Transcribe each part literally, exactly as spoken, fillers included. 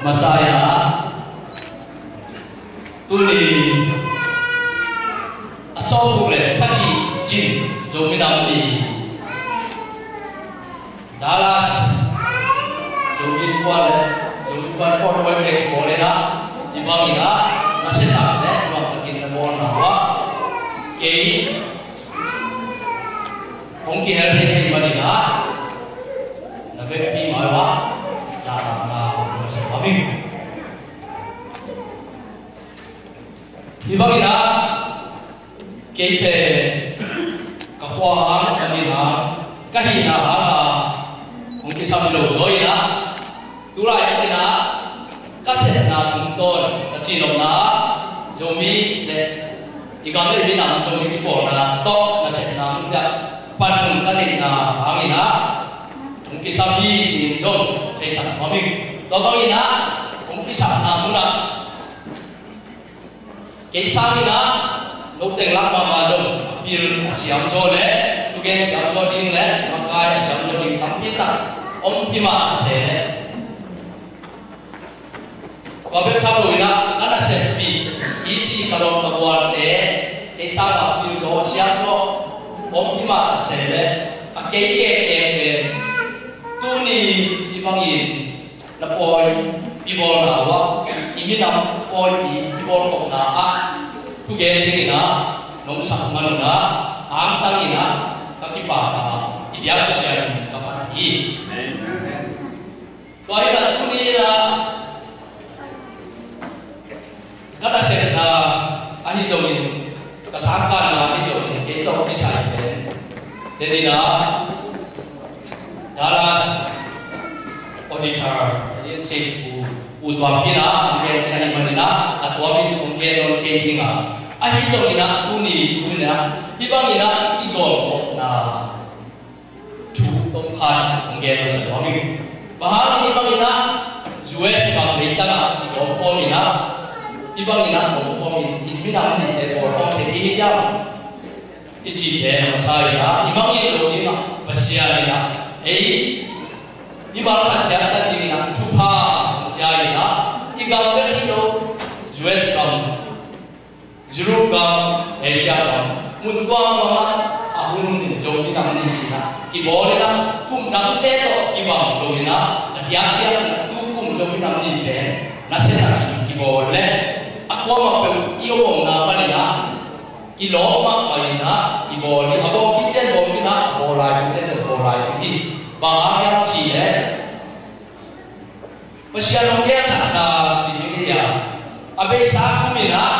Masa in ah tuni a sawmguk le sagih cin Zomi Nam Ni, Dallas, Zomi Innkuan le Zomi Innkuan Fort Worth le kibawl in ah, hih bangin ah na sep tak le nuam takin na bawl na uh ah, kei hong kihel thei thei manin ah na vekpi mai uh ah, zahtakna hong masa nuam ing. Hih bangin ah kei pen ka khua hang, ka min hang, ka hihna hang a hong kisam hi lo zaw in ah, tu laitakin ah ka sepna tungtawn ka cihnopna ah Zomi le i gam le i minam Zomi kipawlna tawh na sepna mun ah panmun ka neihna hangin ah hong kisam hi ci-in zong theisak nuam ing. Tua bangin ah hong kisapna mun ah kei sangin ah no teng lak mahmah zong a pil a siam zaw le, thugen siam zaw ding le, makai a siam zaw ding tampi tak om hi mah a se le, tua bek tham lo in ah ka naseppih, i si ka lawm ka gualte kei sang a pil zaw siam zaw om hi mah a se le, a kei kekek pen tuni hih bangin na pawi i bawlna uh ah, i minam pawi i, i bawlkhopna ah thugen dingin ah nong sak man un ah, angtang in ah ka kipak a, i biak Pasian ka phat hi. Tua hi in ah tuni in ah ka nasepna ahi zongin, ka sangkanna ahi zongin, kei tawh kisai pen, den in ah Dallas Auditor, Audience Pu, Pu Tuam Pin ah hong gen khin ahih manin ah, a tuamin hong gen nawn kei ding a, ahi zongin ah tuni, tuni in ah hih bangin ah i kigawmkhopna thu tom khat hong gen nuam sa nuam ing. Bang hang hih bangin ah U S bang leitang ah kigawm khawm in ah, hih bangin ah gawm khawm in, i minam nite bawl khawm thei i hi hiam i cihte a masa in ah, i mangngilh loh ding ah Pasian in ah ei mimal khat ciat tan dingin ah thupha hong pia in ah, i gam bek hi lo, U S gam, Europe gam, Asia gam, mun tuamtuam ah a hun hun in Zomi Nam Ni ci-in ah kibawl in ah, kum dangte tawh kibang lo in ah, a diakdiak in ah tu kum Zomi Nam Ni pen nasia takin kibawl leh, a kuamah peuh i om omna panin ah kilawm mahmah in ah kibawl hi. A bawl kikten bawl kik in ah, a bawl lai kikten zong bawl lai kik hi. Bang hang hiam cih leh Pasian hong gelsakna ci ding hi a, a beisa kum in ah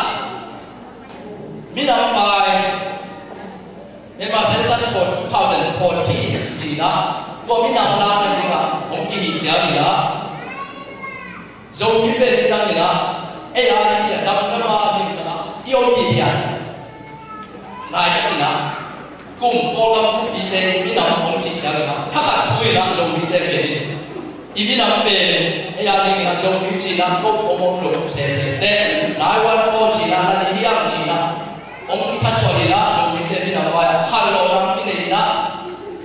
minam pai, Myanmar census for two thousand fourteen ci-in ah, tua minam lakna ding ah hong kihih ciangin ah, Zomi pen midang in ah ei a ding ciang dam dam a ding in ah i om hi hiam? Laitak in ah kum Kawlgam kumpite minam hong cih ciangin ah, thakhat thu in ah Zomite pen in, i minam pen ei a ding in ah Zomi ci-in ah ko om om lo sese teh, nai wan ko ci-in ah na ding hiam ci-in ah hong kithasuah in ah, Zomite minam vai ah khanlawhna kinei in ah,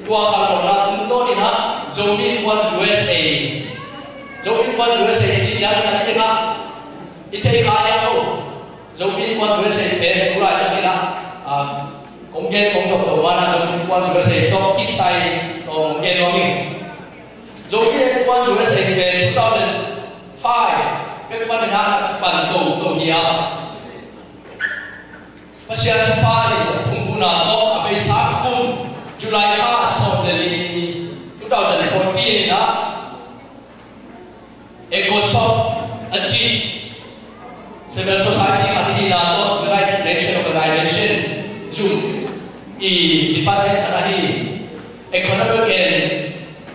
tua khanlawhna tungtawn in ah Zomi Innkuan U S A, Zomi Innkuan U S A cih ciangin ah hih teng ah i thei kha hiam lo. Zomi Innkuan U S A pen tu laitakin ah, ah, kong gen kong zop to man ah Zomi Innkuan U S A tawh kisai tawh kong gen nuam ing. Zomi Innkuan U S A pen two thousand five pek panin ah na kipan toto hi a, Pasian thupha in hong phungvuhna tawh a beisa kum July kha sawm le li ni, two thousand fourteen in ah ECOSOC a cih civil society khat hihna tawh United Nations Organization zum i department khat ahi Economic and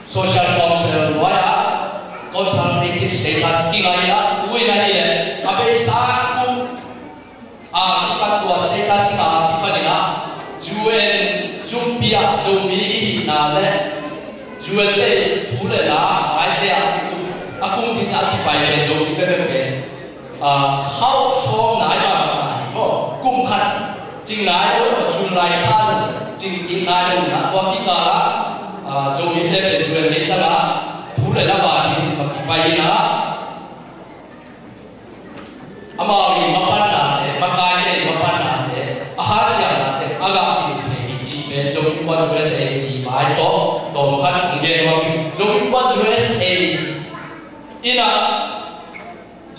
Social Council nuai-ah consultative status kingai in ah, tu in ahih leh a beisa kum a kipan tua status a kipan in ah U N zumpi ah Zomi i hihna le U N te thu le la maite ah a kum ding a kipai pen Zomi peuhpeuh pen, ah, khauh sawm nai mahmah hi maw. Kum khat cing nai lo, June lai kha cing kik nai lo in ah, tua kikal ah, ah, Zomite pen U N leitang ah thu le la va dingin va kipai in ah, amau i mapannate, makaite i mapannate, a hanciamnate a gah kimu thei hi cih pen Zomi Innkuan U S A i vai tawh tawm khat hong gen nuam hi. Zomi Innkuan U S A in ah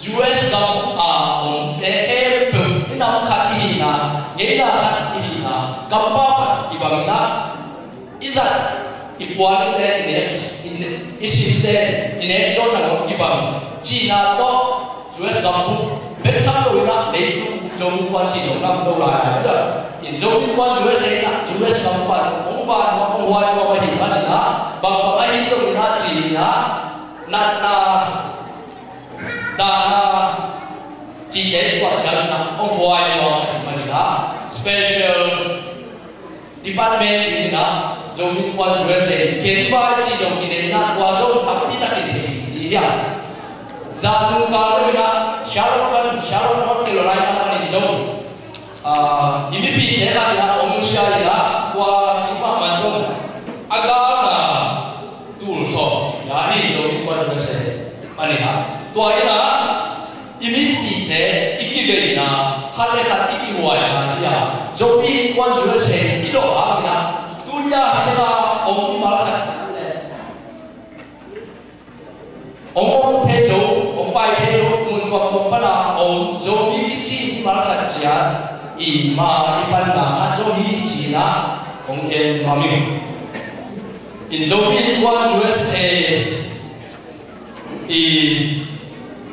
U S gam a omte khempeuh, i nam khat i hihna, ngeina khat i hihna, kampau khat kibang in ah, i zat, i puan i tek, i nek, i nek, i sin tek, i nek i dawnna hong kibang cihna tawh U S gam bup bek tham lo in ah, leitung Zomi Innkuan cih zong nam lo lai lai in ah. In Zomi Innkuan U S A in ah, U S gam pan hong vai nuam, hong vai nuam ahih manin ah, bangbang ahi zongin ah ci in ah, natna, dahna cihte i tuah ciangin ah hong vai nuam ahih manin ah, special department in ah, Zomi Innkuan U S A, gen vai cih zong i nei in ah, tua zong tampi takin thei hi a. Zan nung kal deuh in ah, Charlotte pan, Charlotte, North Carolina panin zong, ah, i mipihte khat in ah hong nusia in ah, tua ki mahmah zong a galna tul sawm, ya hi Zomi Innkuan U S A panin ah. Tua in ah, i mipihte i kigeina, khat le khat i kihuaina hi a, Zomi Innkuan U S A i dawh hangin ah, tuni a hi teng a om mimal khat le, hong om thei lo, hong pai thei lo, mun tuamtuam pan a om Zomi kici mimal khat ciat i ma i panna khat zong hi ci in ah hong gen nuam ing. In Zomi Innkuan U S A i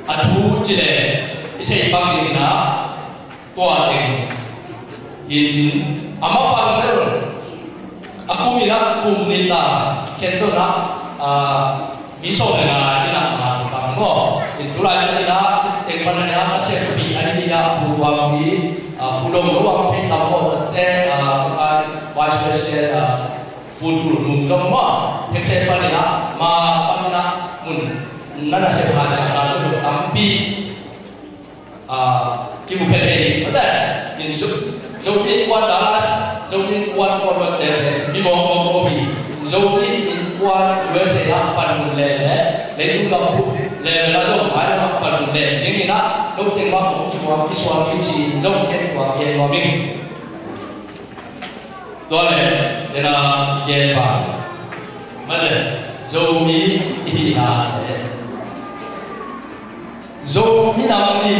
a thu ci leh i theih bang ding in ah, tua teng hi cin, a mapang bel a kum in ah kum nih ta khen to in ah, ah, mi sawm le nga in ah ma kipang maw. In tu laitak in ah teng pan in ah a seppi ahi a Pu Tuangpi, ah, Pu Dong Lo Wang Thei Tam maw, tate, ah, Vice President, ah, Pu Tul Mung zong maw, Texas pan in ah ma pan in ah mun na na sep ha ciang na tu tampi, ah, kimu khe thei hi. Mate, in Zo-, Zomi Innkuan Dallas, Zomi Innkuan Fort Worth te, mi mawkmawk ko hi. Zomi Innkuan U S A ah panmun lele, leitung gam bup lele la zong mai lam ah panmun lele ding in ah, note mah hong kimuang kisuang hi ci-in zong ken tua gen nuam ing. Tua leh, dena i gen pa. Mate, Zomi i hihna te. Zomi Nam Ni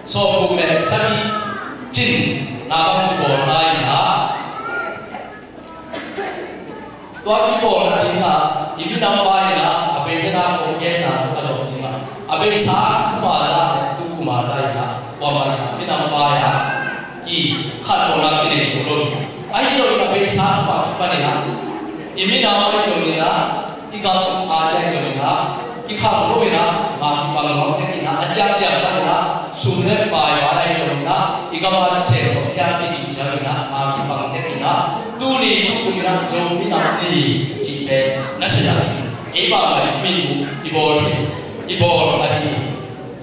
sawmguk le sagih cin na bang kibawlna in ah, tua kibawlna ding ah, i minam vai in ah, a beite na kong genna tawh a zom ding ah, a beisa thuma za le tu kuma za in ah, kuamah in ah minam vai ah ki khantohna kinei zo lo. Ahi zongin a beisa thuma kipan in ah, i minam ahi zongin ah, i gam a ahi zongin ah, kikham lo in ah, ma kipang nuam tek in ah, a ciangciang pan in ah, sum le pai vai ahi zongin ah, i gam a sem nuam tek a kicih ciangin ah, ma kipang tek in ah, tuni tukum in ah Zomi Nam Ni cih pen na sia zang hi. Ei bangmah i min uh i bawl hi, i bawl ahi hi.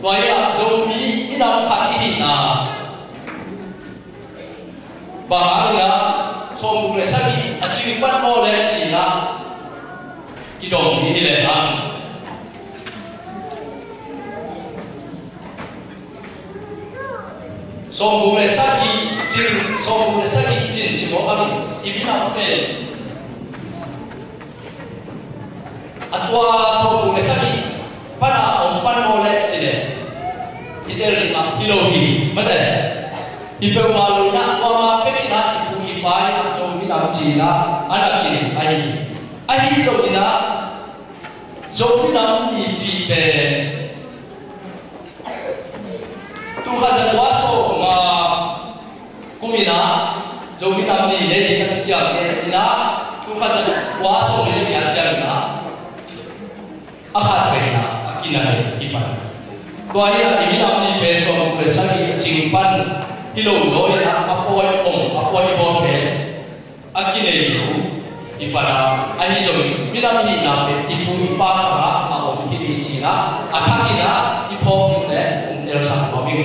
Tua in ah Zomi minam khat i hihna, bang hang in ah sawmguk le sagih a cing pan maw leh ci in ah kidong hi leh hang. Sawmguk le sagih cin, sawmguk le sagih cin ci mawk a, i minam pen a tua sawmguk le sagih pan a om pan maw leh ci leh, i tel ding ah hi lo hi, mate. Hi peuhmah lo in ah, kuamah pek in ah, i pu i pa in ah Zomi Nam ci in ah a na kinei ahi. Ahi zongin ah Zomi Nam Ni cih pen, tul khat za kua sawm nga kum in ah Zomi Nam Ni nei ding a kiciamteh in ah, tul khat za kua sawm le giat ciang in ah, a khat pen in ah a kina le kipan. Tua hi a, i minam ni pen sawmguk le sagih a cing pan hi lo zaw in ah, a pawi om, a pawi bawl pen a kinei lo i pan a, ahi zongin minam hihna pen i pu i pa khang ah a om khin hi ci in ah, a thak in ah i phawk ding le hong telsak nuam ing.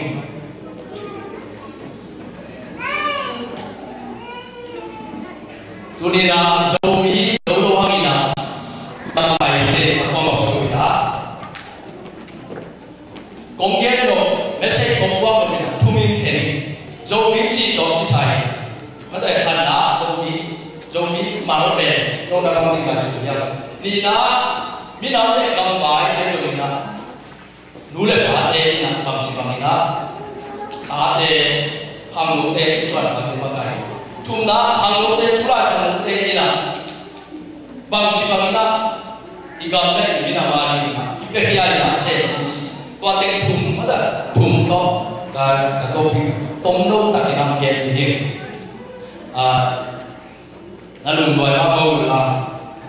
Tuni in ah Zomi lo lo hang in ah, tangkai te a kuamah ko in ah, kong gen lo Kong na kong ci ngaihsun hiam? Nihna, minam le gambai ahi zongin ah, nu le pate in ah bangci bangin ah, tate, khangnote, suan khangnote makai. Thumna, khangnote, tulai khangnote in ah bangci bangin ah, i gam le i minam a dingin ah, i pia khia in ah, se in ci. Tua teng thum, mata, thum tawh ka, ka topic tomno takin ah gen hi. Ah, na lungduai mahmah uh la.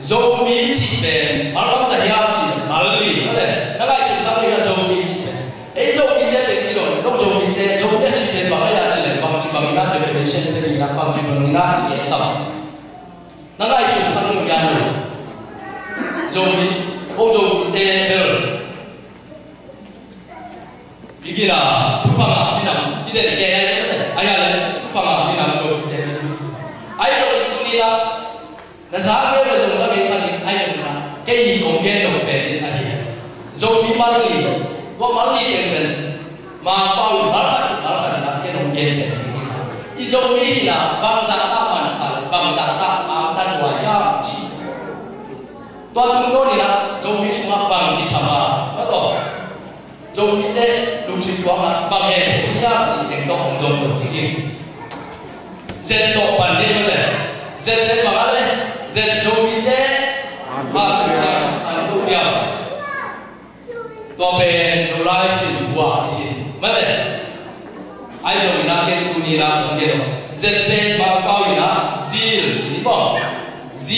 Zomi cih pen mal bang ta hiam cih, mal li, mate. Na ngaihsut tak hi a, Zomi cih pen. Ei Zomite pen i lo, no Zomite, Zomi a cih pen bang a hia cih leh, bangci bangin ah definition te ni na, bangci bangin ah i gen tam. Na ngaihsut tak hi a lo. Zomi, o Zomite bel. Bigin a, thupha ngah minam, i den ke ai le, ai le, thupha ngah minam Zomite. Ai Zomite tuni la, na za ke la zong la ke ta ni, ai Zomite la, kei kong gen lo pen ahi. Zomi mal li, tua mal li teng pen, Mangpau, mal khat, mal khat na ke nong gen teng. I Zomi hi la, bangzah ta man ta, bangzah ta, ang tan wa ya, ci. Tua tung dawn in ah, Zomi sungah bang kisam a, mataw. Zomite lungsim tuak ah, bang e, hiam cih teng tawh hong zom tung ding in. Z tawh pan ding mate. Z pen bang a le, Z Zomite, bang ciang, an tu diam. Tua pen Zolai sin, bua i sin, mate. Ai zong ina ken tuni la kong gen o. Z pen Mangpau ina zil ci ni maw. Z,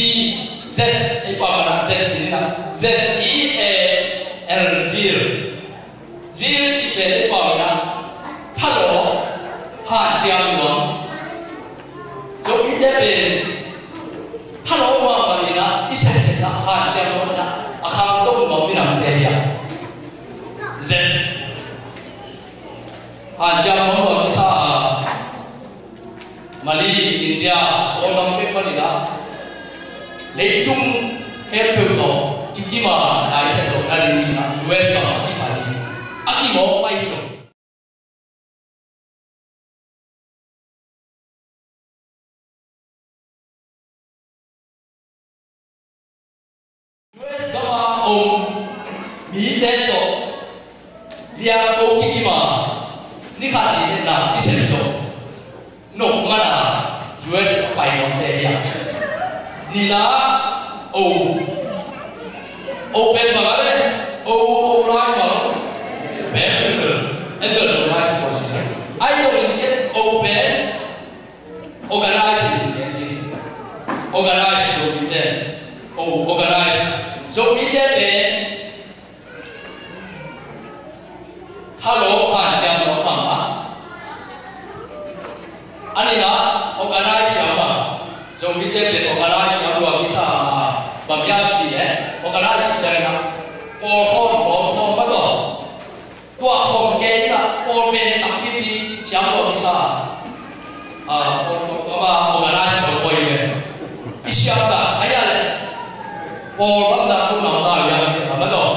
Z, ei pau ina Z ci ni na. Z I A L, zil. Zil ci pen ei pau ina thalawh, hanciam nuam. Zong i te pen thalawh mahmah ina, i sepsepna hanciam nuam ina, a khangto nuam ina mate hi a. Z. Hanciam nuam lo kisa a, Mali, India, Olympic pan ina, leitung khempeuh tawh kikim a, nai sep lo na ding ina, U S a kipan ina, a kimawk pai hi lo. U S gam a om mite tawh liangko kikim a, ni khat ni etna i sem zong nok man a U S a pai nuamte hi a. Nina, o, o pen bang a le, o, o lai bang, pen pen pen, en pen pen lai si ko si. Ai zong in ken o pen, organize in ken in. Organize Zomite. O, organize. Zomite pen, hello, hanciam lo mama. A nina, organize siam a. Zomite pen organize siam lua kisa a. Bang hiam cih leh, organize siam a. Pawl khawm, pawl khawm mah tawh. Tua khawm kei ina, pawl pen takpi pi siam lua kisa a. A, pawl, pawl, pawl, organize pawl, pawl i pen. I siam ta, a hia leh. Pawl bangzah tu nang ta, hia leh, a mah tawh.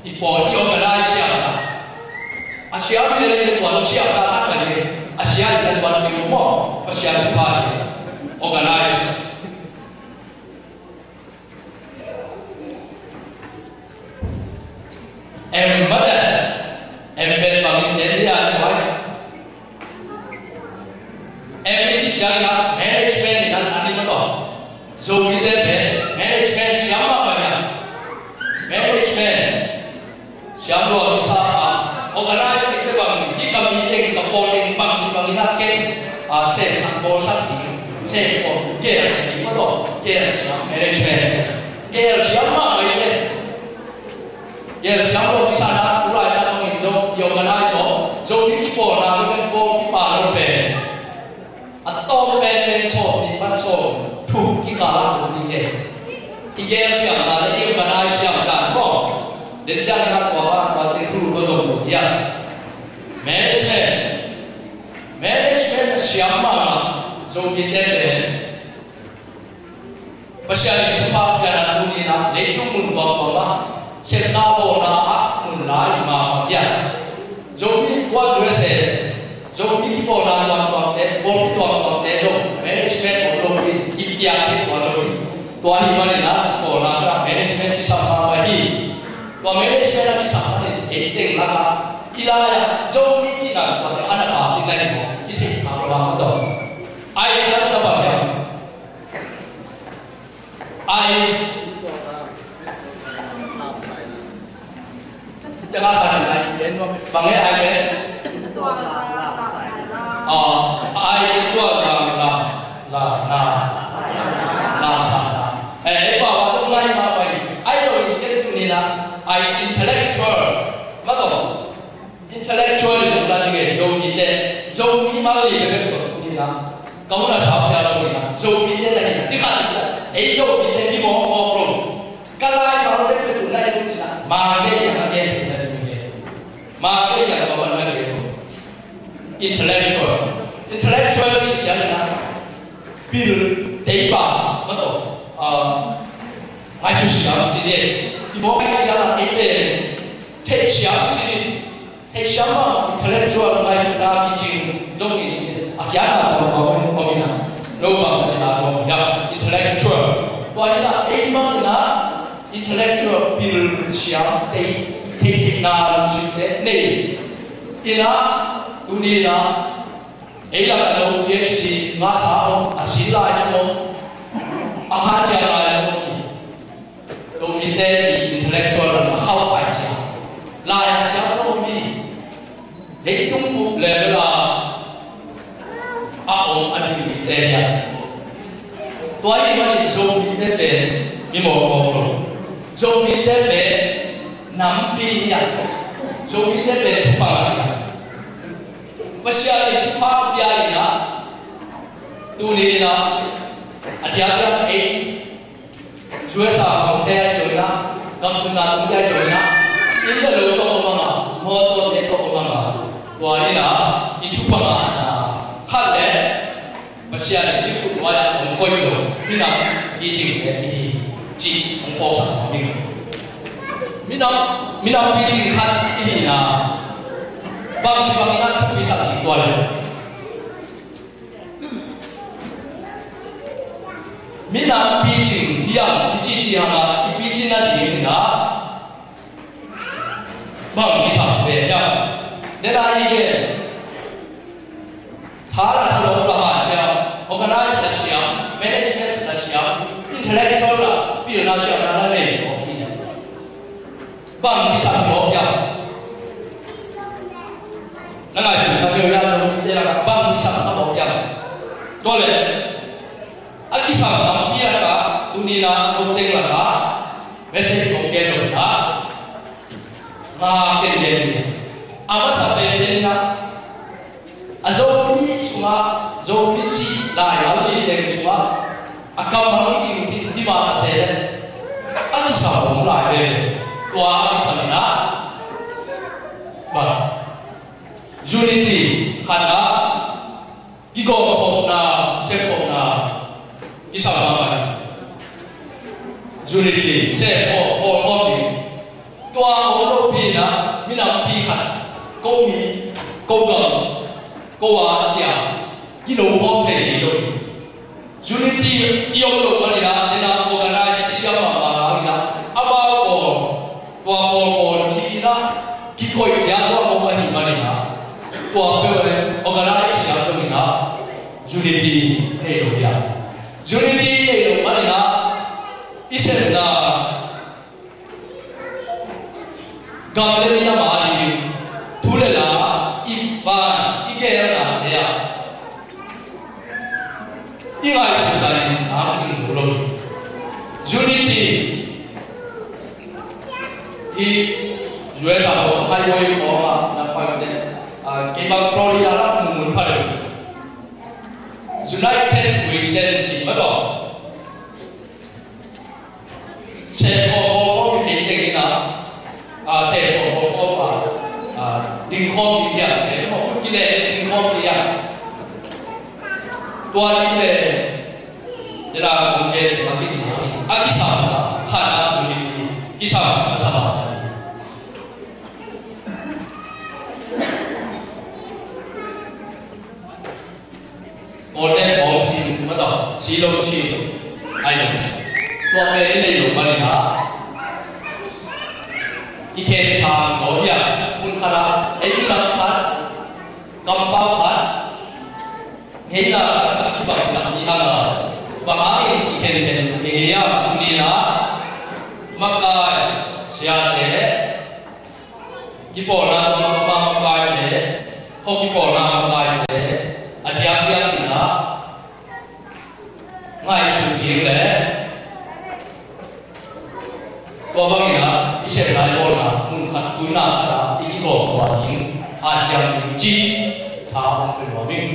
I pawl i organize siam ta. A siam i le le tua lo siam ta tak ka hi. A siam i le tua lo maw. A siam i pa hi. Organize. Em mate. Em pen bang in den dia ni wai. Em i ci ciang ina management in an, an i mah tawh. Zomite pen management siam mahmah ina. Management siam lua kisa a, organize kik te bang ci, i ka mi teng, ka pawl teng bang ci bang ina ken, a, semsak bawlsak ding, sem pawl gel ding mah tawh, gel siam management. Gel siam mahmah i le. Gel siam lua kisa na, tu laitak bangin zong i organize aw, zong i kipawlna bek bek pawl kipa lo pen. A tawm penpen sawm nih pan sawm thum kikal ah om ding hi. I gel siamna le i organize siamna maw. Den ciang i hak tua pa tua te thulu ka zom lo hi a. Management. Management a siam mahmah Zomite pen. Pasian in thupha piakna tuni-in ah leitung mun tuamtuam ah sepna bawlna ah mun la i mama hian. Zomi khua U S A, Zomi kipawlna tuamtuamte, pawlpi tuamtuamte zong management om lo hi, kipiak hi tuan lo hi. Tua ahih manin ah, tua na ka management kisam mahmah hi. Tua management a kisam manin, ei teng lakah i lai-ah Zomi cihna tuate a na pha ding na hi maw? I theih kha lo a, maw, tua. Ai ciat na bang hiam? Ai. Tengah khan ai gen nuam. Bang e ai gen? Ah, ai tua zang lam, lam, lam, lam sa na. Eh, eh, pa, pa, tung lai ma pai. Ai lo in ken tu ni na. Ai intellectual. Ma to. Intellectual ni na ni ke Zomi te. Zomi ma li ke tu ni na. Ka hun a sa pia lo ni na. Zomi te na ni na. Ni khan ni sa. Ei Zomi te ni mo mo lo. Ka lai ma lo te tu na ni na. Ma ke ni ma ke ni na ni ke. Ma ke ni ma ma na ke. Intellectual. Intellectual ci ciang na. Pil teipa, ma to. Ah, ngaihsut siam ci ni. I mawk ngaih ciang a, ei pen theih siam ci ni. Theih siam a, intellectual, ngaihsutna kicing zong hi ci ni. A kiatna tawmtawm om in a. Lo bang ka cihna tawm hiam, intellectual. Tua hi na, ei bang in a, intellectual, pil siam, tei, theih theihna lungsim te nei. Ina, tuni na, ei lakah zong PhD ngahsa om, a sin lai zong om, a hanciam lai zong om. Tua mite i intellectual lam a khauh pai sia. Lai a sia tua mi. Leitung bup level a a om a ding mite hi a. Tua ahih manin Zomite pen mi mawkmawk lo. Zomite pen nampi hi a. Zomite pen thupha hi a. Pasian in thupha pia in a, tuni in a, a diakdiak ei U S A kongte a zong in a, gam thumna kongte a zong in a, inn le lo tawh om a, motor te tawh om a, tua in a, i thupha ngahna khat le Pasian in i khut nuai-ah hong koih lo minam picing te i hi cih hong phawksak nuam ing. Minam, minam picing khat i hihna bangci bangin a thupisak ding tua le. Minam picing hiam i cihcih hangah i picing nading in a bang kisam ve hiam? Dena i gen. Tha la thalawp la hanciam, organize la siam, management la siam, intellectual la pilna siamna la nei khawm hi. Bang kisam khawm hiam? Na ngaihsun kha kei uh hiam, Zomite lakah bang kisam khawm hiam? Tua leh a kisam tampi lakah tuni-in a kong teng lakah message kong gen lo in a, nga ken gen ni. A masa pen pen in a, a Zomi sungah, Zomi cih laimal mi teng sungah a kammal kicing ding hi mah a se leh a kisam om lai ve. Tua a kisam in a, bang, unity, khatna, kigawmkhopna, sepkhopna kisam mahmah hi. Unity, sepkhop, bawlkhop ding. Tua om lopi in a, minampi khat, ko mi, ko gam, ko a sia, kinokhawm thei lo hi. Unity i om loh manin a, dena organize i siam mahmah hangin a, amau pawl, tua pawl pawl ci-in a, kikoih zia tua mawk ahih manin a, tua peuh organize i siam dongin a, unity nei lo hi a. Unity nei loh manin a, i sepna, gam le minam a ding thu le la, i van, i geelnate ah i ngaihsut zahin a cing zo lo. Unity hi. U S A highway khawng ah na pai uh teh, ah, kei bang Florida lam mun mun pha deuh. United We Stand ci mah tawh. Sepkhawm bawlkhawm i kei teng in a, a, sepkhawm bawlkhawm a, a, dingkhawm ding hiam, sepkhawm khut kileh dingkhawm ding hiam. Tua ding le, dena kong gen a kici, a kisam, khatna unity, kisam a sa mah. Kawlten kawng si mah tawh, si lo ci ai lo. Tua pen i neih loh manin ah i khen thang lo hi a, hun khat ah ei minam khat, kampau khat, ngeina khat a kibang nak i hang a, bang hangin i khen khen i ngei a, tuni-in ah makai, siate, kipawlna tuamtuam a makaite, kho kipawlna a makaite a diakdiak in ah ngaihsun ding le tua bangin ah i sepna i bawlna mun khat, tuina khat ah i kigawm tua ding, a ciam ding cih tha hong pe nuam ing.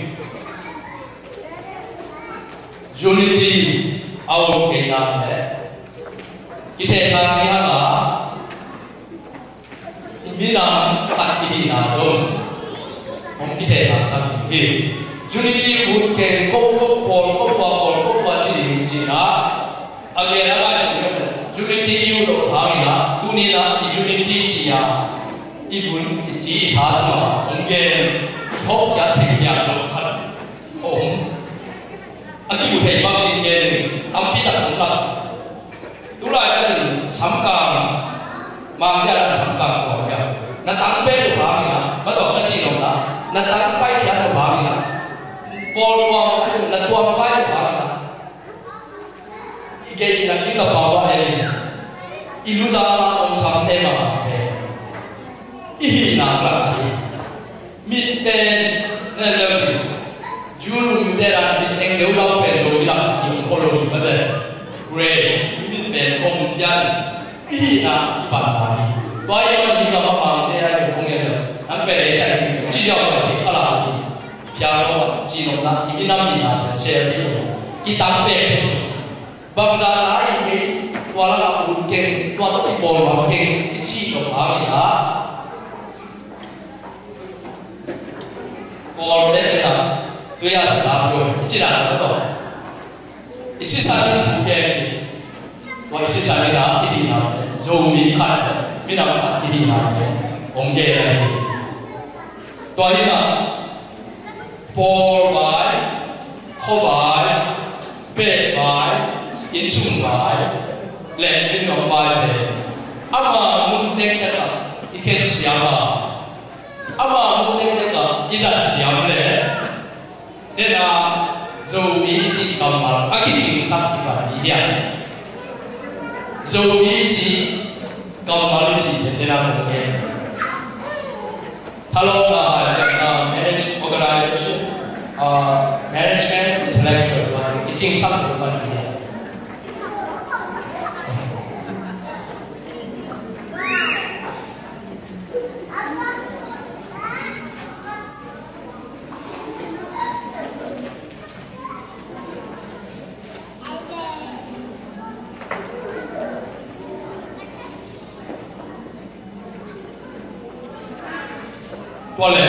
Unity a om kei nak leh kithehthang i hang a, i minam khat i hihna zong hong kithehthangsak ding hi. Unity ut keng, ko ko pawl, ko kua pawl, ko kua ci ding cihna a gen a ngaihsun kei leh, unity i ut loh hangin ah tuni-in ah i unity ci-a i vun i ci i sa tungah hong gen i hawkkhiat theih piang loh khat om. A kimu thei bangin gen in, tampi tak om lak. Tulaitak in samkang, Mang Dia Samkang kua hiam, na tang pen uh hangin ah, ma tawh ka cih nopna, na tang paikhiat uh hangin ah, pawl tuam, na tuam pai uh hangin ah, i gei in a kila pau ah ei, i luzang ah om samte mahmah pen i hihna lak hi. Mit pen, na leu cin, Jew nu mit pen a mit eng deuh lau pen Zomi lam kiom khol lo hi mah pen. Grey, i mit pen khom pian, i hihna kipan lai hi. Tua hi mah hi mah mah te ai kong en lo. Nang pen ei sai hi, ci ziau pen hi khala hi. Piang lo mah, ci nopna, i minam hihna pen sel hi lo. Kitang pen hi lo. Bangzah lai in kei, tua lakah ut keng, tua tawh kipawl mah keng, i cih lo hangin ah, Paul te te na, tui a sa lo, i cih na tawh. I sisan in thu keng, tua i sisan in ah, i hihna, Zomi khat, minam khat i hihna, hong gen lai. Tua hi na, pawl vai, khuavai, peh vai, innsung vai, le minam vai le, ama mun tektek ah i khen siam a, ama mun tektek ah i zat siam le, nena Zomi i cih kammal a kicingsak i pan hi hiam? Zomi i cih kammal i cih nena kong gen. Thalawpna, uh, manage, organization, uh, management, intellectual, uh, i cingsak tuk pan hi. Tua le,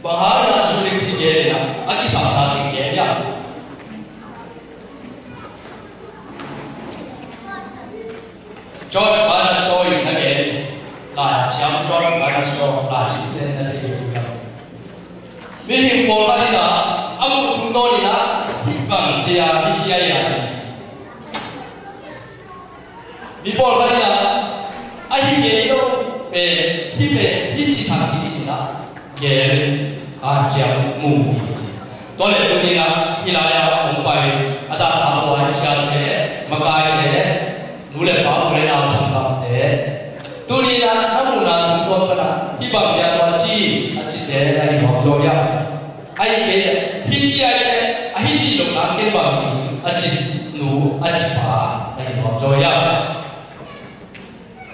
bang hang na unity gen na, a kisapna ding gen ya. George Bernard Shaw in a gen, Laisiangtho George Bernard Shaw, Laisiangtho na thei ding. Mihing pawlkhat in a, a muh tungtawn in a, hih bang ci a, hih ci a, hih a ci. Mi pawlkhat in a, a hih ngei lo pen, hih pen, hih ci sak hi ci in a, gen, a ciang mu hi ci. Tua le tuni in a, hih lai a hong pai, a zahtakhuai siate, makaite, nu le pa, u le nau, sanggamte, tuni in a, na muhna tungtawn pan a, hih bang bia tua ci, a cite na hi nuam zaw hiam? Ahih kei leh, hih ci ahih leh, a hih cih loh nang ken bang hi, a ci nu, a ci pa, na hi nuam zaw hiam?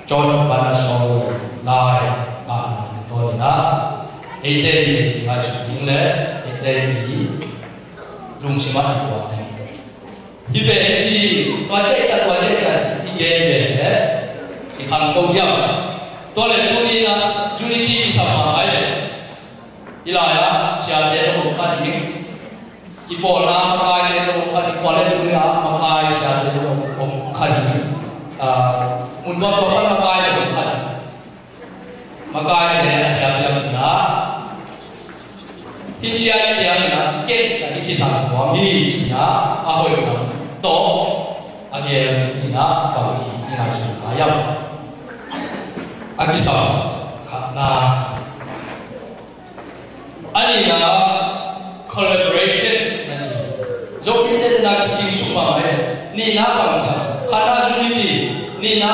George Bernard Shaw lai, bang tungtawn in a, eite i ngaihsut ding le, eite i lungsim ah i tuak ding. Hih pen i ci, tua ciah ciah, tua ciah ciah, i gen pen le, i khangto hiam? Tua le tuni in a, unity i sam mahmah le, i lai a, siate zong om kha ding. I pawlna makaite zong om kha ding, tua le tuni in a, makai siate zong om kha ding. Ah, mun tua tua pan makai zong om kha ding. Makaite a diakdiak in a, hih ci a ciangin a, ken ka hi ci sang tuam hi, ci-in ah a hoih lam tawh a gen in ah bang ci i ngaihsun lai hiam? A kisam khatna. A nihna collaboration na ci. Zomite na kicing suk mahmah hi. Nihna bangzah? Khatna unity, nihna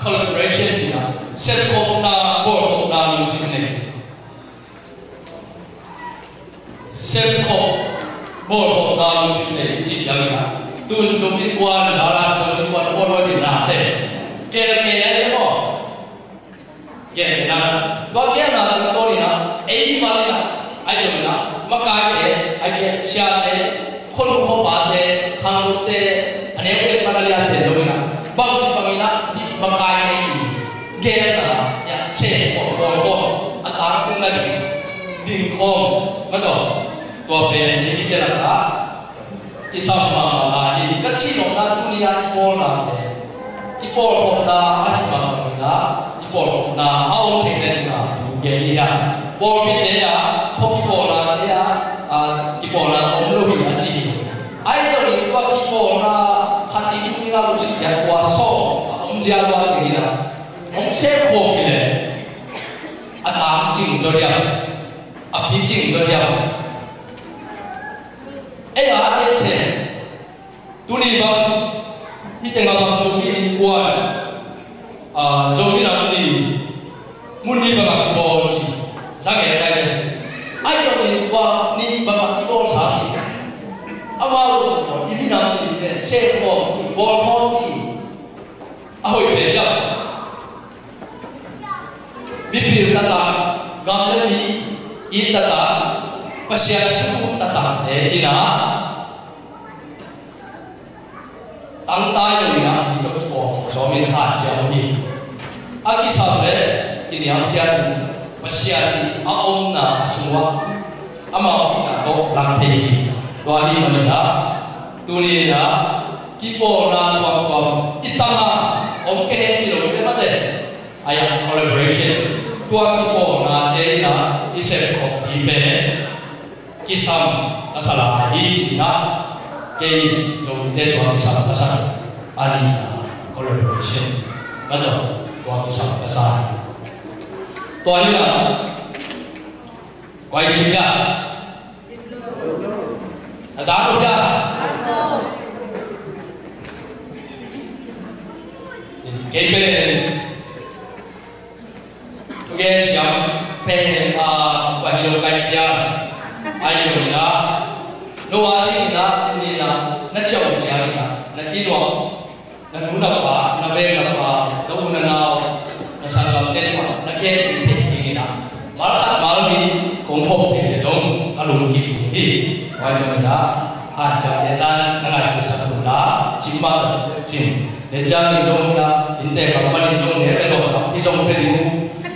collaboration ci-in ah sepkhopna, bawlkhopna lungsim nei. Sepkhop, bawlkhopna lungsim nei i cih ciangin ah, tun Zom innkuan, Dallas Zom innkuan, forward in na se. Gel, gel, gel, maw. Gel, gel na. Tua gelna tungtawn in ah, ei mah in ah, ahi zongin ah, makaite, ahi kei siate, khuanu khuapate, khangnote, a neu te, pan a liante zongin ah, bangci bangin ah, hih makaite i gelna, ya, sepkhop, bawlkhop, a tangtung na ding, ding khawm, mah tawh, tua pen, hih mite lakah, kisam mahmah hi. Ka cih nopna tuni-a kipawlna pen, kipawlkhopna ahih bangin ah, kipawlkhopna a om theihna dingin ah thu gen hi hang. Pawlpite ah, khua kipawlnate ah, ah, kipawlna om lo hi a ci hi. Ahi zongin tua kipawlna khat i thu ding a lungsim ciat tua sawm a om zia zua dingin ah, hong sepkhawm hi leh a tangcing zaw diam, a picing zaw diam? Ei a, a teci. Tuni bang, hih teng a bang Zomi innkuan, ah, Zomi Nam Ni, mun nih bang a kibawl ci, zang e kai ve. Ahi zongin tua nih bang a kibawl sa hi. Amau i minam nih pen sepkhawm hi, bawlkhawm hi. A hoih pen hiam? Mipil taktak, gam le mi it taktak, Pasian thu taktakte in ah, tangtai lo in ah, mi tawh kipawl khawm sawm in hanciam uh hi. A kisam leh kiniamkhiat in, Pasian i a omna a sungah amau itna tawh lang thei hi. Tua ahih manin ah, tuni in ah kipawlna tuamtuam i tang a, om kei hang ci lo hi leh mate, a, collaboration, tua kipawlnate in ah i sepkhoppi pen kisam ka sa lai hi, ci-in ah, kei Zomite sungah kisam ka sa. A nihna collaboration, mah tawh, tua kisam ka sa hi. Tua hi in ah, koi ci hiam? A za lo hiam? Kei pen thugen siam pen, ah, bang hi lo kai ciang, ahi zongin ah, no a dingin ah, tuni in ah, na ciam ciangin ah, na kinuam, na nu na pa, na veng na pa, na u na nau, na sanggamte tungah na gen ding theih dingin ah, malkhat malmi kong khawm thei leh zong a lungkim ding hi. Tua ahih manin ah, hanciamte tan na ngaihsutsak un la, cim mah ka sak cin. Tua ciangin zong in ah, innte bang panin zong ne le dawh tak hi zong pe ding uh,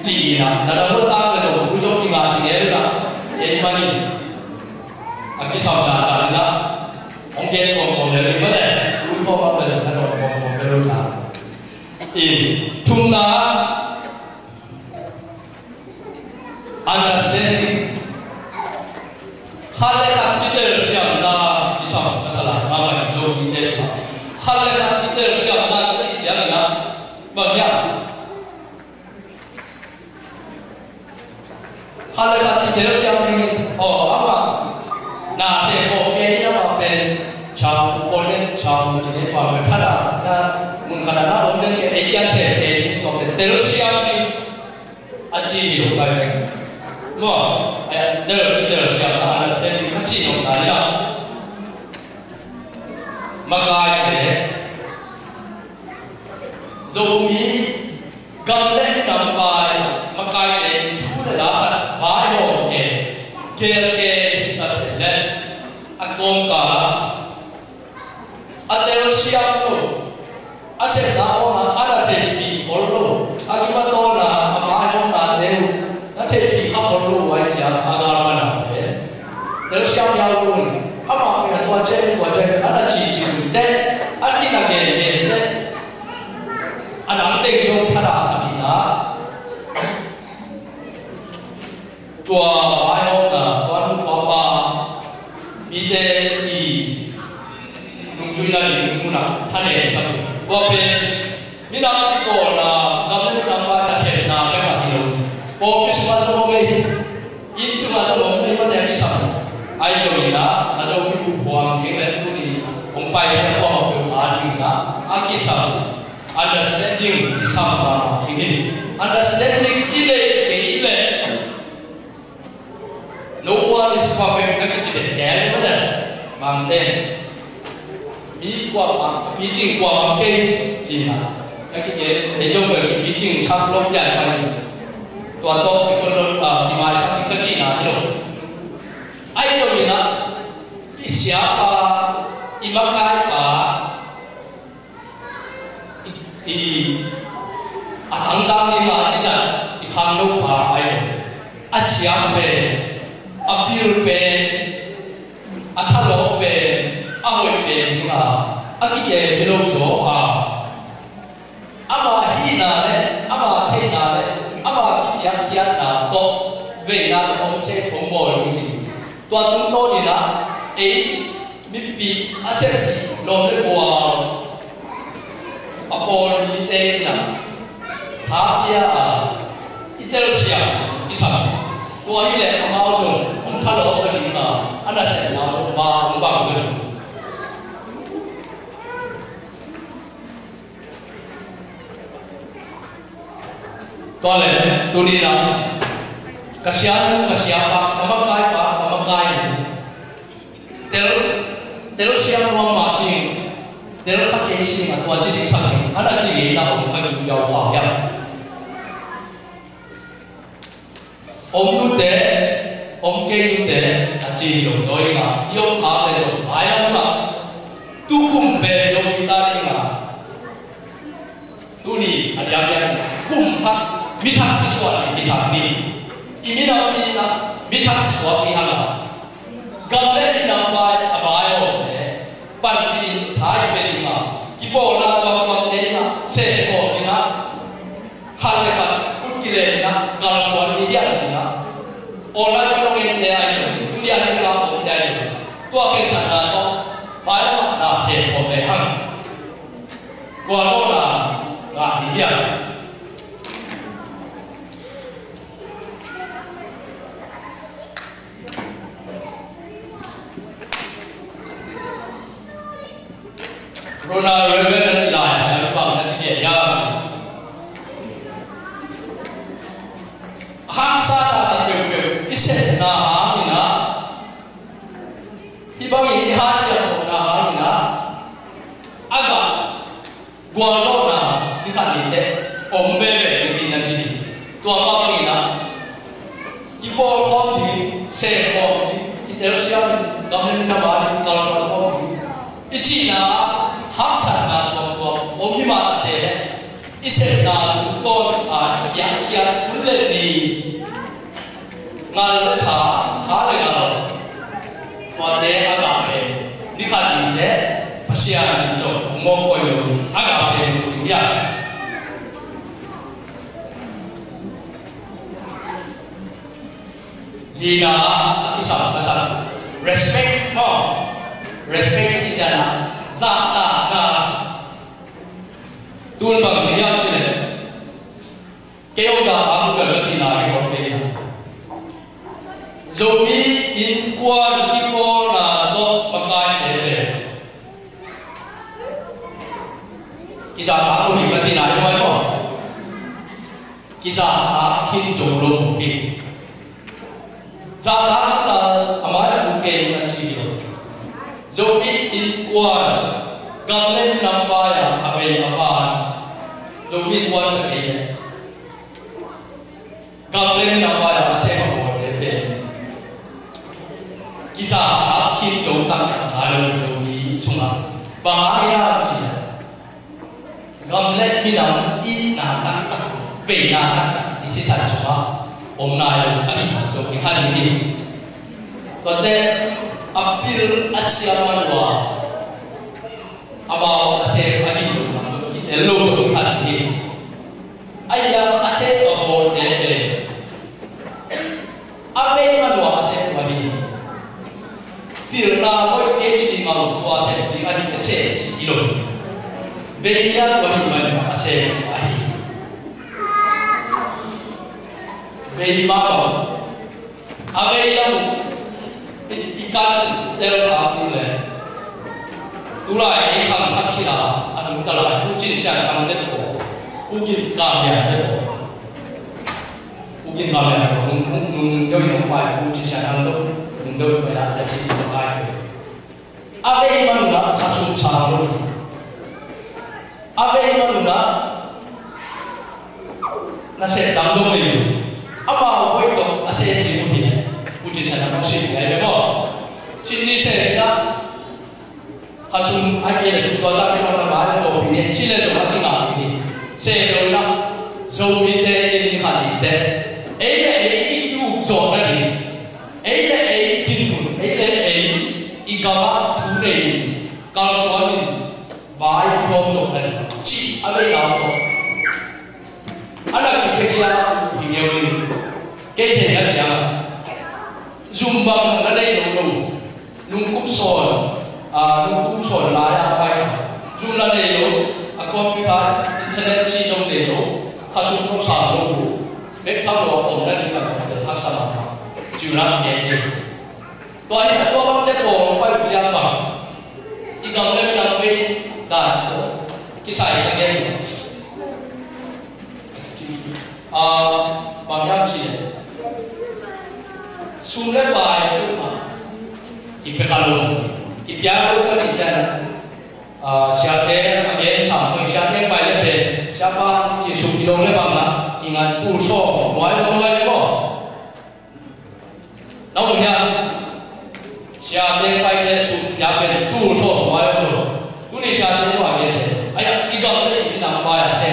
ci-in ah, na dang uh tak le zong, tui zong kingah ci ngel in ah, ei manin a kisam dandan in ah, hong gen kawmkawm lel ding mah leh, tui khawm mah leh zong na dawn kawmkawm lel uh ta. In, thumna, understanding. Khat le khat kitelsiamna, kisam ka sa lai mahmah hi, Zomite sungah. Khat le khat kitelsiamna ka cih ciangin ah, bang hiam? Khat le khat kitelsiam dingin, aw, amah na seh khawm kei in, amah pen chau, pawl in chau, ci ne pa, pen khat ah na mun khat ah na om den kei, ei kiang seh kei in, tua pen telsiam ding a ci hi lo kai. Maw, eh, del, telsiamna, understanding a cih nopna hi a. Makaite, Zomi gam le nam vai, makaite thu le la khat vaihawm kei, gel kei, ta se le, a kawmkal ah a telsiam lo, a sepna awkna a na theihpih khol lo, a kimatawhna, a vaihawmnate uh na theihpih kha khol lo uh ahih ciang a galpanau pen telsiam hiau lo in, amah pen a tua ciang, tua ciang a na cihcih uh teh, a kin a gengen teh, a dang teng zong thadah sak in ah, tua vaihawmna, tua nu tua pa, mi na ding munah thanem sak uh. Tua pen minam kipawlna, gam le minam vai nasepna bek a hi lo. Pawlpi sungah zong om ei. Inn sungah zong om ei, mate a kisam. Ahi zongin ah, a Zomi bup huam ding le tuni hong pai thei a kuamah peuh a dingin ah a kisam. Understanding kisam mahmah ding hi. Understanding i neih kei leh, no one is perfect na kici den, tel ni mah na. Mangten mi kuamah, picing kuamah kei cihna na kigen, ei zong bel kipicing sak lo pian pai. Tua tawh kikon lo, ah, kimaisak ding ka cihna hi lo. Ahi zongin ah, i siapa, i makaipa, i, i, a tangzang ding a i zat i khangnopa ahi zong, a siam pen, a pil pen, a thalawh pen, a hoih pen ding a, a ki-em hi lo zaw a, ama hihna le ama theihna le ama kipiakkhiatna tawh veina tawh hong sep hong bawl ding hi. Tua tungtawnin ah ei mipi a sepih lawm le gual a pawl mite in ah tha pia a, i telsiam i sam. Tua hileh amau zong hong thalawh zaw ding a, a nasepna hong bang hong bang zaw ding. Tua leh tuni-in ah ka sianu, ka siapa, ka makaipa, ka makainu, tel, telsiam nuam mah sing, tel kha kei sing a, tua ci ding sak ding a na ci in ah om ka gim yau kha hiam? Om nute, om kei nute a ci hi lo zaw in ah, i om khak leh zong mailam ah tukum pen zong i ta ding a, tuni a diakdiak kum khat mi thak i suak ding kisam ni. I minam ni in ah mi thak i suak ding hang a, gam le minam vai a vai awmte panpih in tha i pia ding a, kipawlna gamkakte in ah sehkhawm ding a, khat le khat ut kilem in ah kalsuan ding hi a, ci in ah. Online ka nong ente ahi zong, tuni a hih ding a omte ahi zong, tua khensatna tawh mailam ah na sehkhawm lehang gualzawhna ngah ding hi a. Ronald Reagan na ci lai a, siapa bang na ci kei hiam? Haksatna khat peuhpeuh i sepna hangin ah, hih bangin i hanciam khopna hangin ah, a gah gualzawhna ni khat ni teh om veve ding hi na ci hi. Tua mah bangin ah kipawlkhawm ding, sehkhawm ding, kitelsiam ding, gam le minam a ding kalsuan khawm ding i cihna haksatna tuamtuam om hi mah ta se leh, i sepna tungtawn a kiangkhiat hun le ni, ngal le tha, tha le ngal, tuate a gah pen ni khat ni teh Pasian in zong hong mawk koi lo, a gah pen hi a. Lina a kisam ka sak, respect maw? Respect i cih ciangin ah zahtakna. Tun bang ci hiam cih leh, kei hong zahtak uh bel ka cihna hi kei a. Zomi innkuan kipawlna tawh makaite pen kizahtak uh hi ka cihna hi maw? Kizahtak khin zo lo uh hi. Zahtakna a mai-ah uh kei un a ci hi lo. Zomi innkuan, gam le minam vai-ah a vei a van Zomi innkuan ka kei leh, gam le minam vai-ah a sem a bawlte pen kizahtak khin zo taktak nai lo Zomi sungah. Bang hang hiam cih leh, gam le minam itna taktak, veina taktak i sisan sungah om nai lo ahih man zong i kha ding hi. Tuate a pil a siam man uh a, amau a sem ahih lo lam zong kitel lo zong i kha ding hi. Ahi hang a sem a bawlte pen a bei man uh a sem uh ahi hi. Pilna hoih kei ci ding a, tua sem ding ahi a sem ci Vei a tua hi man a sem ahi. Vei mah bang a vei lam i, i kan tel kha tu le. Tulai ei khang thak khila a nungta lai Pu Cin Sian Thang te tawh, Pu Gin Kam Lian te tawh. Pu Gin Kam Lian tawh nung, nung, nung deuh i nong pai, Pu Cin Sian Thang tawh nung deuh i pai a, Jesse tawh kai te. A vei man un ah khasum sang lo hi. A vei man un ah nasep dang dong hi lo. Amau boih tawh a sem ding uh hi. Pu Cin Sian Thang tawh sem ding hi ve maw. Sydney sem ding ah khasum a kei le sum tua zah kei lo na ba le tawh pi ne ci le zong a kingah pi ni. Sem lo in ah Zomite in ni khat ni te ei le ei i kiuk zawh nading, ei le ei dinmun, ei le ei i gamah thu nei in, kalsuan in, vai i hawm zawh nading cih a vei lau tawh a na kipiakhia hi ngeu in. Kei theihna ciang zum bang na nei zo lo. Nung kum sawn, a, nung kum sawn lai a pai kha zum la nei lo, a computer, internet cih zong nei lo. Khasum zong sang lo uh. Bek tham lo a om nading a om le haksa mahmah. Ciu lam gen ding. Tua hi a tua bangte pawl pai uh ciang bang i gam le minam vei dan tawh kisai ka gen uh. Excuse me. Ah, bang hiam cih leh sum le pai peuhmah kipia kha lo, kipia lo ka cih ciang, ah, siate a gen sam koi, siate pai le pen, siapa cih sum i dong le bang a, i ngan tul sawm nuai lo nuai lo. Na um hiam? Siate paite sum pia pen tul sawm nuai lo. Tuni siate nuai le se. Ai, i gam le i minam pai a se.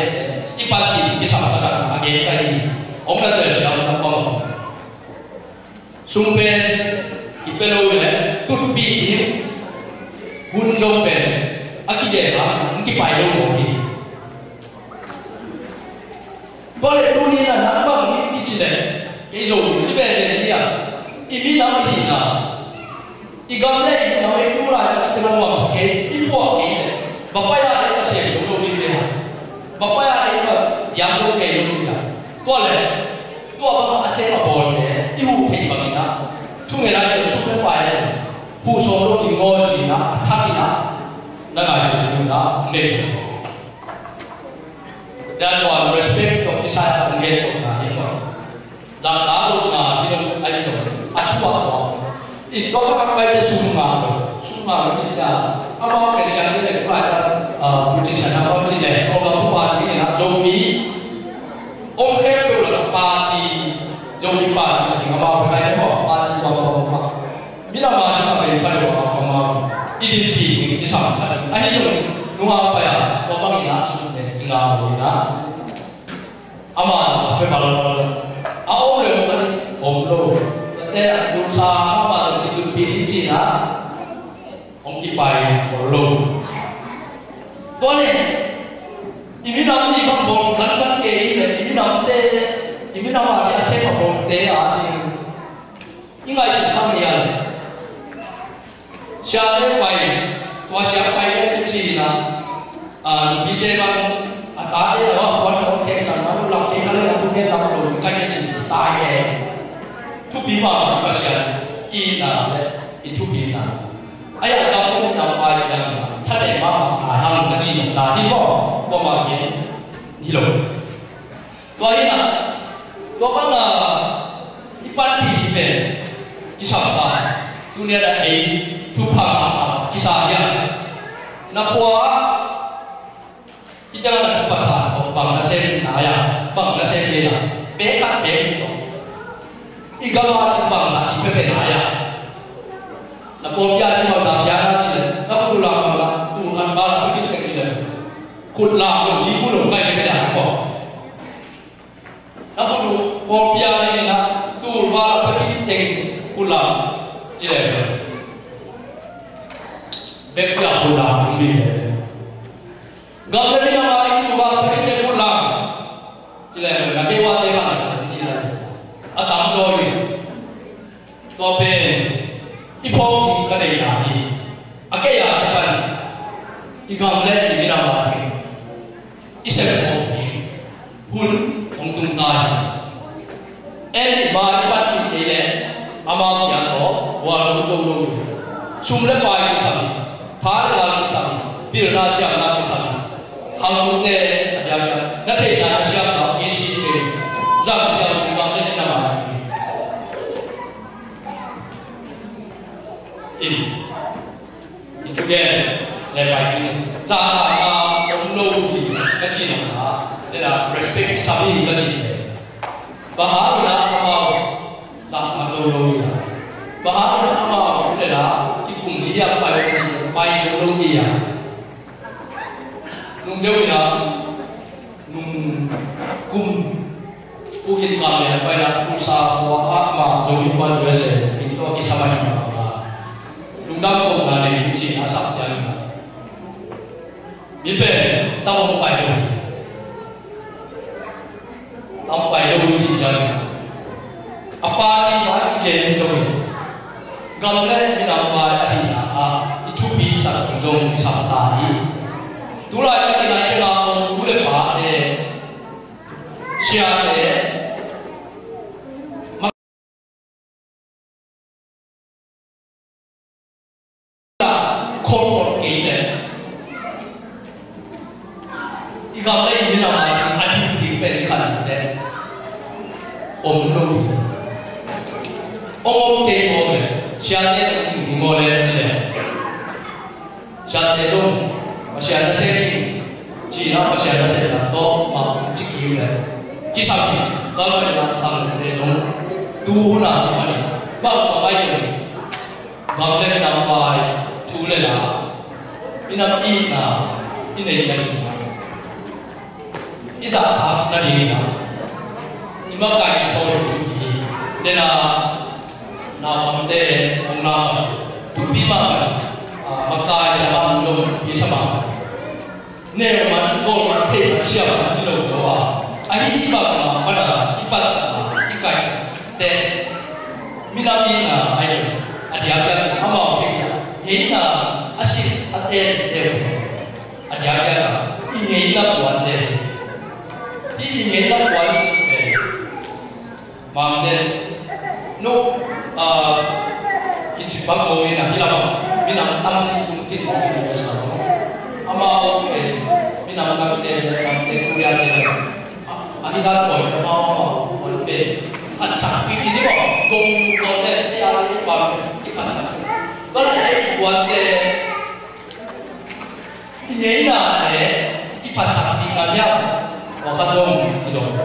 I panpih kisam ka sak a gen ka hi. Hong na tel siam na pang. Sum pen i pe lo le tutpih hi. Hun zong pen a kigen a, hong kipai lo lo hi. Tua leh tuni-in ah nang bang i ci leh, kei Zo ci veve ni a, i minam i hihna, i gam le i minam, ei tu laitak i tena nuamsa kei, i puak kei leh, va pai-a ei va sem lo lo ding ve a, va pai-a ei va diak lo kei lo ding a. Tua leh tua bang a sem a bawlte i huh theih bangin ah, thungen a i sum le pai a, huh sawm lo ding ngaw ci-in ah, a thak in ah, na ngaihsun ding un ah, hong deih sawm. That one respect tawh kisai a kong gen tawh na hi maw. Zang na tawh na hi lo a hi lo. A thu a tawh. I tawh ka pai te sum ngah lo. Sum ngah lo ci cia. Amau pen siam te le kulai ta, ah, bucin siam na bang ci le. Kong ka pu party ni na Zomi. Ong khempeuh la party. Zomi party a ting amau pen ai maw. Party bang bang bang. Minam a ding a vei pai lo a, amau i dinpih ding kisam khat. Ahi zong nungak pai a, tua bangin ah sum le kingak lo in ah. Amah a pe bal bal a om le om khat om lo. Tate a tulsa amah zong kitunpih ding ci-in ah hong kipai khol lo. Tua le i minam i bang bawng kan kan kei le i minamte, i minam a ding a sem a bawngte a ding. I ngaihsut kha mei a le. Siate pai, tua sia pai le te ci-in ah, a, nupite bang, a tate la bang, puan la bang, kheksan bang, lamte kha le bang, lamte lam lo, kai te ci, tai e. Thupi mahmah, Pasian i na le, i thupi na. Ai a kam le minam pai ciang, tha le mahmah, tai hang, na ci na hi maw, tua mah gen, hi lo. Tua hi na, tua bang a, i panpih hi pen, kisam ta, tuni a ei, thupha, kisa hi a. Na khua, i dang na thupha sa, bang na sem na ya, bang na sem na, pe ka pe ni to. I gam a bang sa, i pe pe na ya. Na pawlpi a ni bang sa, pia na ci, na khua la bang sa, tu kan ba la, pe ki te ci le. Khut la, lo, ni ku lo, kai pe na ko. Na khut uh pawlpi a dingin ah tul val a pia khit teng khut lam ci leh, vekpi a khut lam hong lim leh. Gam le minam a ding tul val a pia khit teng khut lam ci leh, na kei vate khat ci leh a tam zaw hi. Tua pen i phawk ding ka deihna hi. A kei a kipan I gam le i minam a ding i sep khawm ding hun hong tung ta hi. En i ma i pan i kei le amau kia tawh gual zo zo lo hi. Sum le pai kisam hi. Pha le gal kisam hi. Pilna siamna kisam hi. Khangnote a diakdiak na theihna na siamna i si kei. Zang ziau i gam le i minam a ding in i thugen le pai khin. Zahtakna om lo hi ka cih na, le na respect i sam hi ka cih le. Bang hang na amau zahtak zo lo hi a? Bang hang na amau le na kikum hi a pai ka cih le pai zo lo hi a? Nung deuh hi na nung kum Pu Gin Kam Lian paina Tulsa khua ah amah Zomi pa U S A in tawh kisam a hi mah a, lungdam kohna nei hi ci-in a sak ciangin a, mi pen tam hong pai lo hi. Tam pai lo hi ci ciangin a, a pa in a i gen zongin gam le minam vai ahihna ah i thupi sak zong kisam ta hi. Tulaitak i naite nga hong u le pate, siate, ma-, khol khol kei le i gam le i minam a ding a ding ding pen i khan te om lo hi. Ong om kei maw le, siate ong ding ding maw le ci le, siate zong Pasian na seh ding cihna, Pasian na sehna tawh mah ci kim le kisam hi. Tua mah le na khangnote zong tu hun a mah ni bang bang ai zong gam le minam vai thu le la, minam itna i nei na ding a, i zahtak na ding a, i makai i sawl ding hi. Dena naupangte hong na thupi mah a, makai sa mah zong thupi sa mah. Neu man, bawl man, theih man, siam man hi lo zaw a, ahi ci bang mah pan a i patna i kaihna teh minam itna ahi lo. A diakdiak amau theih ngeina a sin a ten teu hi. A diakdiak a i ngeina kuante hi. I ngeina kuan i cih pen Mangte, nu, ah, kici bang ko ina hi lam, minam tam ti kum tin ko ina sa. Amau, eh, minam tam te, minam tam te, Korea te. Ah, ahi dan ko, amau, amau, ko te. At sa, kici ni ko, ko, ko te, ya, ni ba, ki pa sa. Ba, eh, kuan te. I ngeina le i kiphatsakpihna liam, tua khat zong i dong.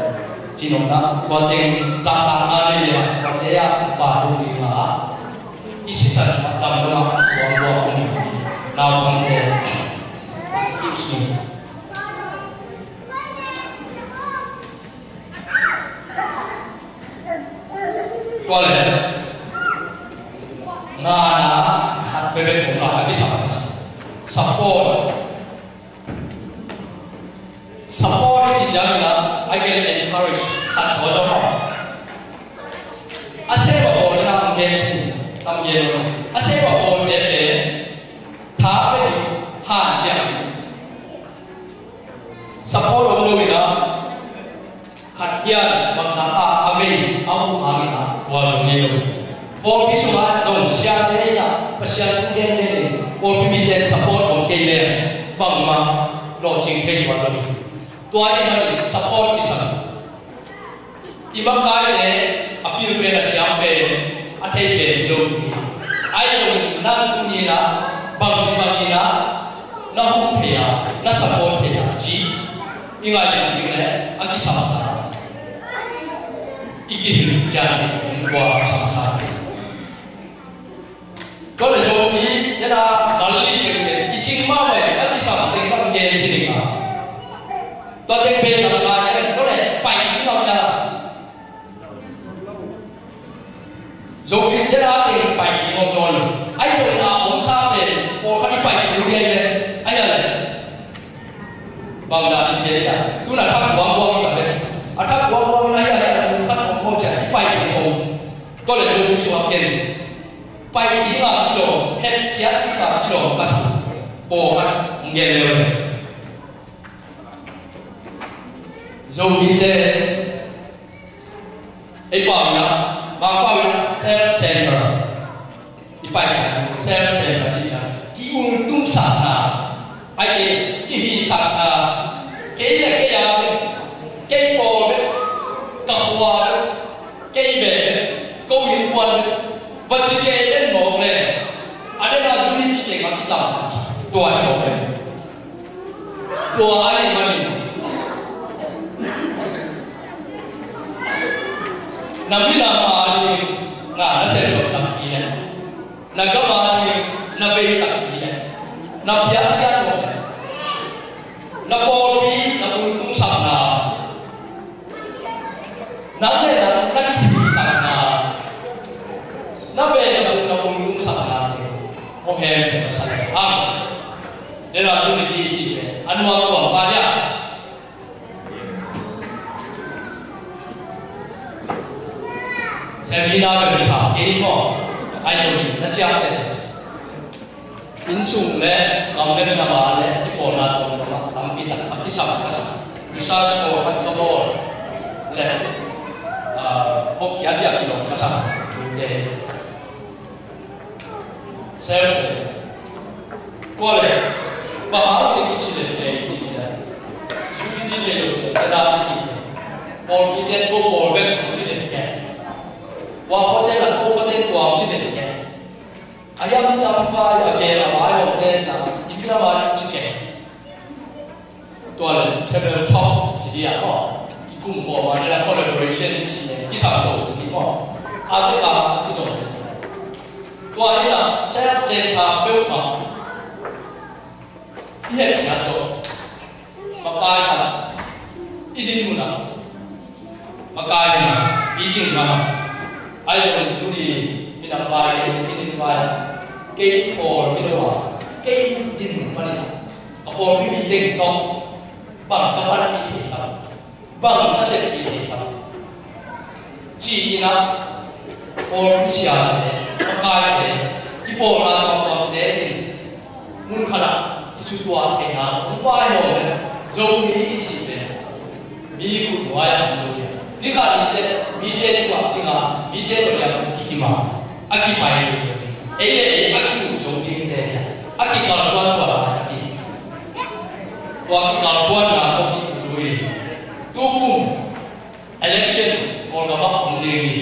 Ci nopna, tua teng zahtakna nei liam, tua te ah pa dong ding a, i sisan damdam a tuang tuang ding hi. Naupangte, excuse me. Tua le ngana khat bekbek om lo a, a kisam support. Support i cih ciangin a, a gen encourage khat zaw zaw lo. A sep a bawl in a, a gen tam gen lo. A sep a bawl pen pen tha pe ding hanciam. Support om lo in a, khat kian bangzah a a vei a huh hangin a, tua zong ngei lo. Pawlpi sungah zong siate in a, Pasian thu gentehte in pawlpi mite support om kei leh bangmah lawhcing thei tuan lo. Tua ahih manin support kisam. I makai le a pil pen a siam pen a thei pen hi lo ding. Ahi zongin nang tuni in a bangci bangin a na huh thei a, na support thei a cih i ngaihsut ding le a kisam ta. I kihilh ciat ding tua a kisam sa. Tua le Zomi, yena nalli kengkeng i cing mahmah a kisam teng lam gen ci ding a. Tua teng pen lam lai tua le pai ding lam ya. Zomi te a teng pai ding om nawn lo. Ahi zongin a om sa pen pawlkhat i pai ding lo ding ahi le. Bang dan in gen ya. Tu na thak buang buang ta le. A thak buang buang in ahi a, tu khat om ko cia i pai ding om. Tua le Zomi sungah ken pai ding a kilawm, hetkhiat ding a kilawm ka sa. Pawlkhat Ngen leu. Zomite ei pau ina, Mangpau ina self center. I pai ka self center ci ina, ki-ultumsakna, ai ke, kihisakna, kei le kei a bek, kei pawl bek, ka khua bek, kei bek, ko innkuan bek, va ci kei den mawk le, a den a unity teng a kitam tua hi mawk le. Tua ahih manin na minam a ding na na sehzawh takpi le, na gam a ding na bei takpi le, na piakkhiat lo, na pawlpi na ultumsakna, na le na na kihisakna, na bei na buk na ultumsakna te hong hem te na sa le hang. Nena unity i cih pen a nuam tuam pa dia. Seminar bel sa kei maw? Ai zong na ciam te. Innsung le gam le na ma le kipawlna tawm tawm a tampi tak a kisam ka sa. Research ko khat ka bawl le, ah, pok kia dia kilong ka sa. Te. Self. Tua le, bang hang i kici le te i ci le, i ci le te, te da i ci le. Pawl i te ko pawl bek i ci le te. Wa ko te la ko ko te tua i ci le te. A yam i lam pa i a ke la wa i ong te na, i bi la wa i ci ke. Tua le, table talk ci dia maw. I kum khawm a, collaboration ci le, i sam to ni maw. A te ka, a ki zong. Tua hi a, self center peuhmah. I het khat zo. Makai khat. I din mun a. Makai in, i cing ma. Ai zong tuni, minam vai, i din vai. Kei pawl, i do a. Kei din mun a. A pawlpi mi teng tawh bang ka panpih thei tam, bang ka seppih thei tam. Ci-in ah pawlpi siate, makaite, i pawlna tuamtuamte in mun khatah i sutuah theihna hong vaihawm le, Zomi i cih pen mi kut nuai-ah hong lut hi. Ni khat mite, mite tungah kinga, mite tawh liam kikim a, a kipai lut hi. Ei le ei a ki-ut zo dingte hi a, a kikalsuansuan lai a ki. Tua kikalsuanna tawh kitutu hi. Tukum election Kawlgam ah om ding hi.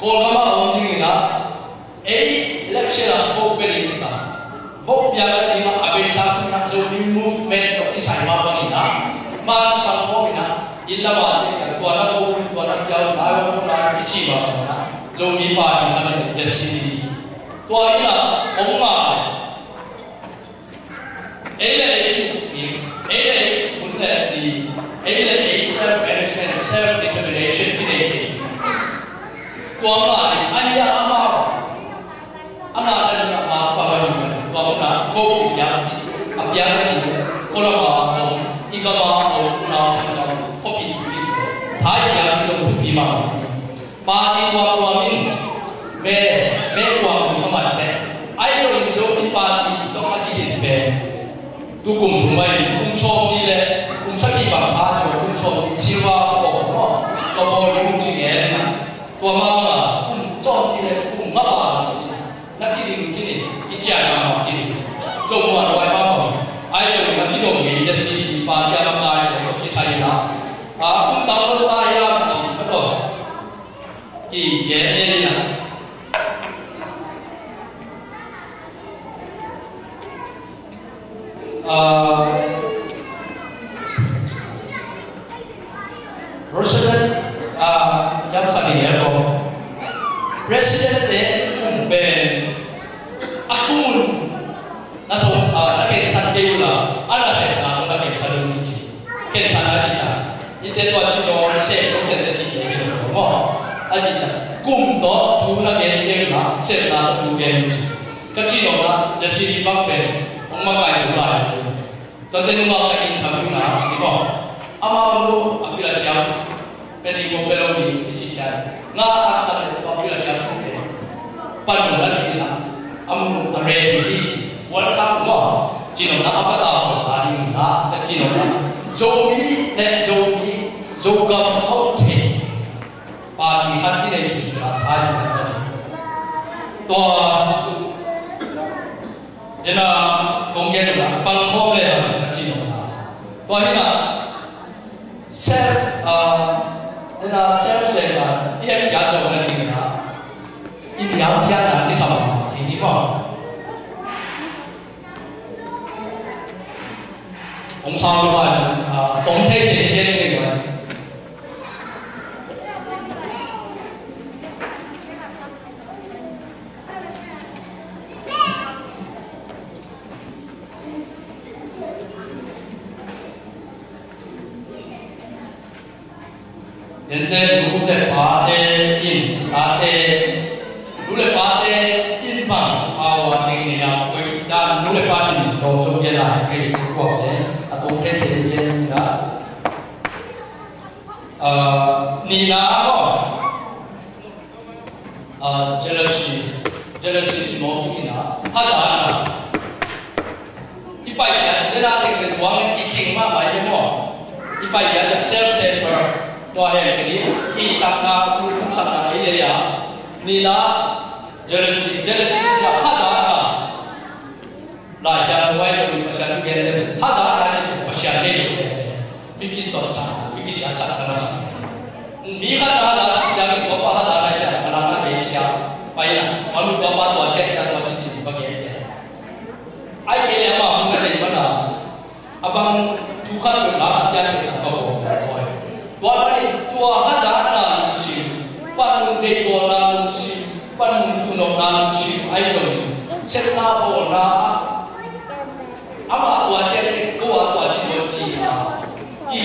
Kawlgam ah om ding hi a, ei election ah vote pia ding hi ta. Vote piak ding ah a beisa khat Zomi movement tawh kisai mah bangin a, ma kipang khawm in a, inn lam ah te kiang tua na vote, tua na piak, na vote, na i cih mah bangin a, Zomi party na ding Z C D. Tua in a, hong mah ei le ei, ei le ei, hun le ni, ei le ei self management, self determination i nei kei. Tua mah ni, a hia amau. Amau na ding amau pa ba hi mah ni. Tua hun a ko i piak, a piak na ding, ko lam a om, i gam a om, unau sanggamnu, ko pi pi. Thai piak i zong thupi mah. Party tuamtuam in, me, me tuamtuam a mat pen. Ai lo in Zomi party tawh a kidin pen. Tu kum sung mah in, kum sawmnih le, kum sagih bang a ciang, kum sawmnih silver ka bawl maw, ka bawl in kum ci ngen in a. Tua mah bang a, kum sawmnih le, kum nga bang ci. Na kidin ci ni, kician mah mah ci ni. Zong muan wai mah mah. Ai zong na kidong ngen ci a si, party a makai, tawh kisai in a. A, kum tam lo ta hiam ci, ka tawh. Ki gen ni na. Ah, Roosevelt, ah, yam khat ni lo. President te kum pen a kum na so, ah, na khensan kei ula, a na sepna na khensan ula. Khensan a ci ta. I te tua ci no, sep no, te te ci ne lo mo. A ci ta. Kum to, tu na gen kei ula, sepna to tu gen ci. Ka ci no na, ya si di bang pen, ong ma kai tu lai. Tua te nungak ka interview na, ci mo. Ama lo, a pila siam. Pe di mo pe lo ni, i ci ta. Nga a ta le, a pila siam ko te. Pan mo la ni na. Amu a ready ni ci. Welcome mo. Cinopna a pata khol ta ding in ah, ka cinopna Zomi le Zomi, Zogam a ut thei party khat i nei cih ciang a, thai man ka ding. Tua ina kong gen uh a pang khawm le hang ka cinopna. Tua hi na self, ah, ina self centered i hemkhia zawh nading in ah, i niamkhiatna i sam hi hi maw. Hong sang lo vai, ah, tom thei thei gen thei vai. Tente nu le pate in, tate, nu le pate in bang, awa teng ne ya, koi dan nu le pa in, tong tong ya la, kei kuak te, a tong te te ya la. Ah, nina ko. Ah, jealousy, jealousy ci mawk ding in ah, hazatna. I paikhiat, nena teng pen buang in kicing mahmah i maw. I paikhiat, self centered. Tua hen kei ni, kisakna, kusakna, i lei a. Nina, jealousy, jealousy ci a, hazatna. Laisiangtho ahi zongin Pasian thu gen le, hazatna cih Pasian deih lo gen le. Mi kitotsak, mi kisiatsak na na sak. Mi khat na hazat ciangin tua pa hazatna ciang a nang a deih sia. Pai na, manu tua pa tua ciah sia tua cih cih va gen le. Ai kei le ama hong na deih mana. A bang thu khat lo na khat piak kei na ka bawm ka koi. Tua manin tua hazatna lungsim, panmun deihbawlna lungsim, panmun tunopna lungsim ahi zongin, sepna bawlna ah amah tua ciang teh ko a tua ci zaw ci a, i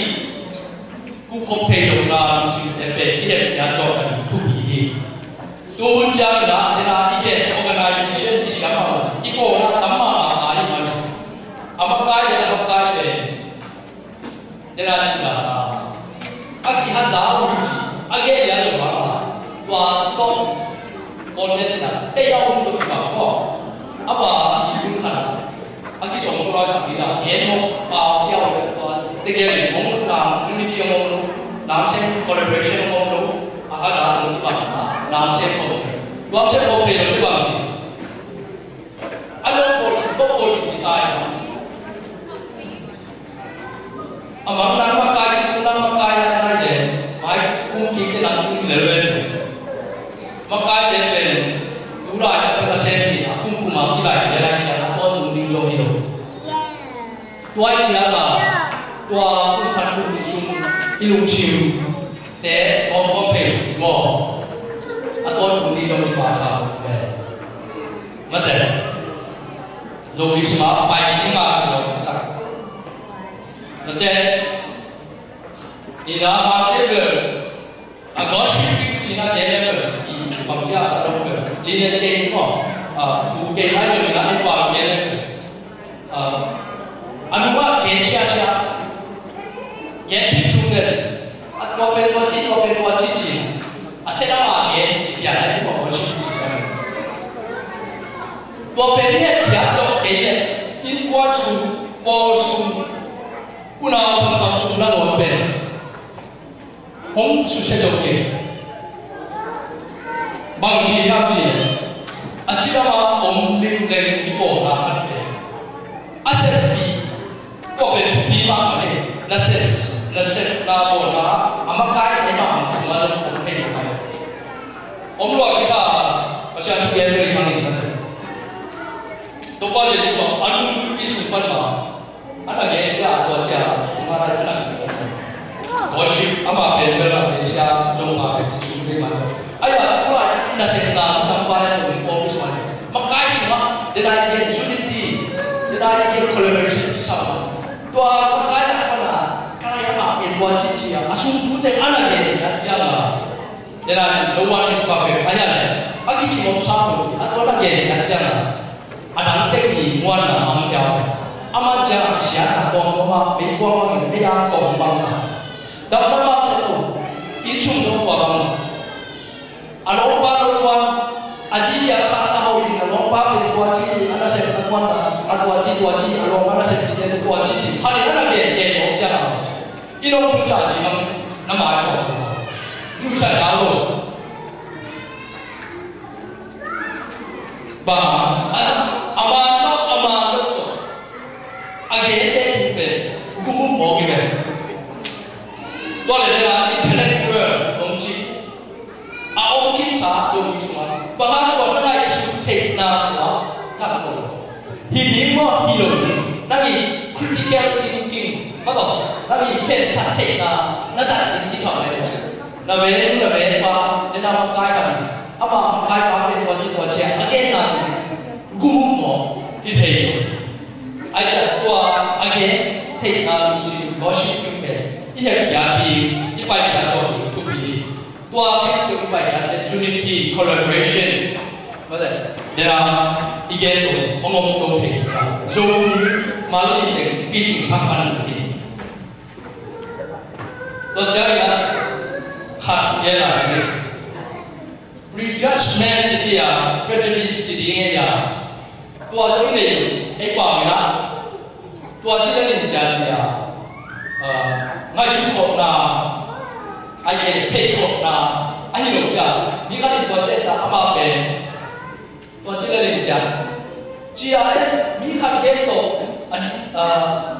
kukhop thei lohna lungsimte pen i hemkhia zawh nading thupi hi. Tu hun ciangin ah, dena i gen organization i siam mahmah, i pawlna tam mahmah a hi mah hi. A makai le a makai pen Tena cih dan a, a kihazat uh hi ci, a geh lian lo mah a, tua tawh, Paul pen cih dan, ei a om tua kibang maw, amah a hi hun khat a, a kisawng sawng lai sak ding a, gen maw, pau kia maw, tua, te gen maw, hong nang, unity hong om lo, nang sem collaboration hong om lo, a hazat lo kibang a, nang sem maw, tua sem maw, pe lo kibang ci. A lo pawl, lo pawl, ki tai. A mang nang makai, ki tu nang makai, nang nai le, mai kum ki te nang kum ki le le. Makai le pen, tu lai na pen a sem ni, a kum kum a ki lai le lai cia, a ton kum ding zong hi lo. Tua i cia la, tua kum khat kum ni sung, i lungsim, te, kawm kawm pe, mo. A ton kum ni zong i pa sa, pe. Mate. Zomi sima pai ding a lo sak. Mate. Ina mate bel. A gossip cina de le bel. I pang dia sa lo bel. Li le ke ko. A tu ke ai zo ina e pa ke le bel. A anu a ke sia sia. Ke ti tu le. A tua pen tua ci, tua pen tua ci ci. A sia la ma ke. Ya le ko gossip cina. Tua pen hi a piak zawh kei leh innkuan sung, pawl sung, unau sung, tam sung nangawn pen hong susia zo kei. Bang ci hiam cih leh a ci lam a om limleng i pawlna khat pen a seppi. Tua pen thupi mahmah hi. Nasep, nasepna bawlna a makai thei mahmah sungah zong om thei mahmah hi. Om lua kisa Pasian thu gen lei hangin. Topa Jesuh a nungzuipi sung pan mah a na gensia a tua cia sungah a na gen. Worship amah pen bel a gensia zong mah pen sung thei mah. Ahi a, tulaitak i nasepna, i nampai a zong in office mah. Makai sungah, den a i gen unity, den a i gen collaboration kisam. Tua makai nak mana, kalai amah pen tua cici a, a sung tute ana gen, a ciang a. Den a ci, no one is perfect. Ahi a le, a kici mawk sa pun, a tua na gen, a ciang a. A dang teng hi muan a mang kiau. Amah ciang a sian a tuang mawk a, mei kuang mang in, mei a tuang mang a. Dam na mak sa tu, in sung no kua bang. A lawmpa lo kuan, a zi a khat a ho in a lawmpa pen kuan ci, a nasepna kuan a, a tua ci, tua ci, a lawm a nasepna te tua ci ci. Khat in a na gen gen mawk ciang a, i lawm tung ta ci mang na mai mawk. Nuihsan na lo. Bang a, a man lo, a man lo. A gen te ci pen gumum mawk i pen. Tua le le na intellectual hong ci. A om khinsa Zomi sungah bang hang tua na ngaihsut theihna tua khat ko. Hi ding maw hi lo ding. Nang i critical thinking maw tawh nang i khensat theihna na zat ding kisam le. Na ve nu na ve pa le na mangkai pa ding. Ama mangkai pa pen tua ci tua ci a genna ding. Gum maw hi thei lo. Ai tua a gen theihna lungsim worship pen i hek kia ding i pai kia zaw ding thupi hi. Tua khempeuh i paikhiat le unity, collaboration. Mate, nena i gen lo, hong om lo thei. Zomi mal in teng picing sak pan lo hi. Tua ciang ina khat nena ni. Prejudgment ci dia, prejudice ci dia. Tua zong i nei, ei pau ina. Tua ci le lim cia cia, ah, ngaihsut khawhna, ai ke theih khawhna, ahi lo pia. Mi khat in tua ci cia ama pen. Tua ci le lim cia. Cia le mi khat gen to, ah,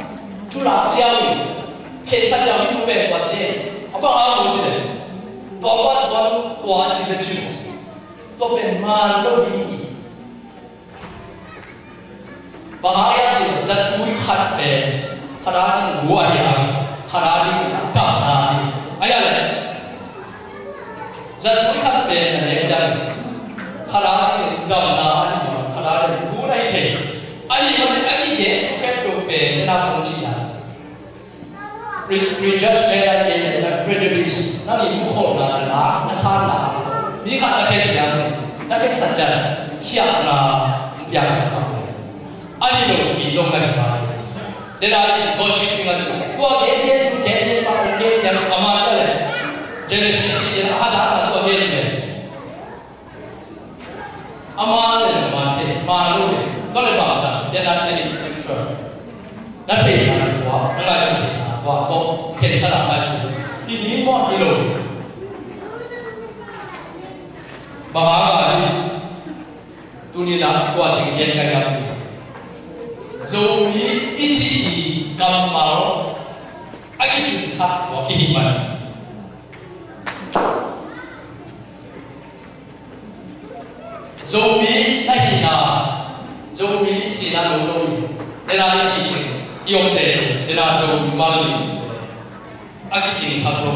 tu la cia wi. Khen sa cia wi tu pen tua ci. Apa a lo ci le. Tua pa tua tua ci le ci. Tua pen man lo hi. Bang hang hiam cih leh zatui khat pen khat a ding gu ahi a, khat a ding damna ahi. Ahi a leh zatui khat pen na nek ciang khat a ding damna ahi, khat a ding gu na hi thei. Ahi man a i gen thukhen lo pen na kong cih a. Pre-, prejudgment a gen, na prejudice, na i mukhawhna, na nak, na sanna. Mi khat na khen ciang, na khen sak ciang, khiatna, piangsak na. Ahi lo, mi zong na hi mai. Dena i cih, worship ding a cih. Tua gen, gen, gen, gen, pa, gen ciang, ama na le. Genesis cih, a hazatna tua gen, gen. A man le zong man thei, man lo thei. Tua le bang zah, ya na thei, na thei na tua, na ngai thei na tua, tua, khensat a ngai thei. Hi ding maw hi lo. Bang hang a hi, tuni na tua ding gen ka hiam cih. Zomi i cih i kammal, a kicingsak tua i hih man. Zomi na hihna, Zomi cihna lo lo in, dena i cih in, i omte, dena Zomi mal in, a kicingsak lo,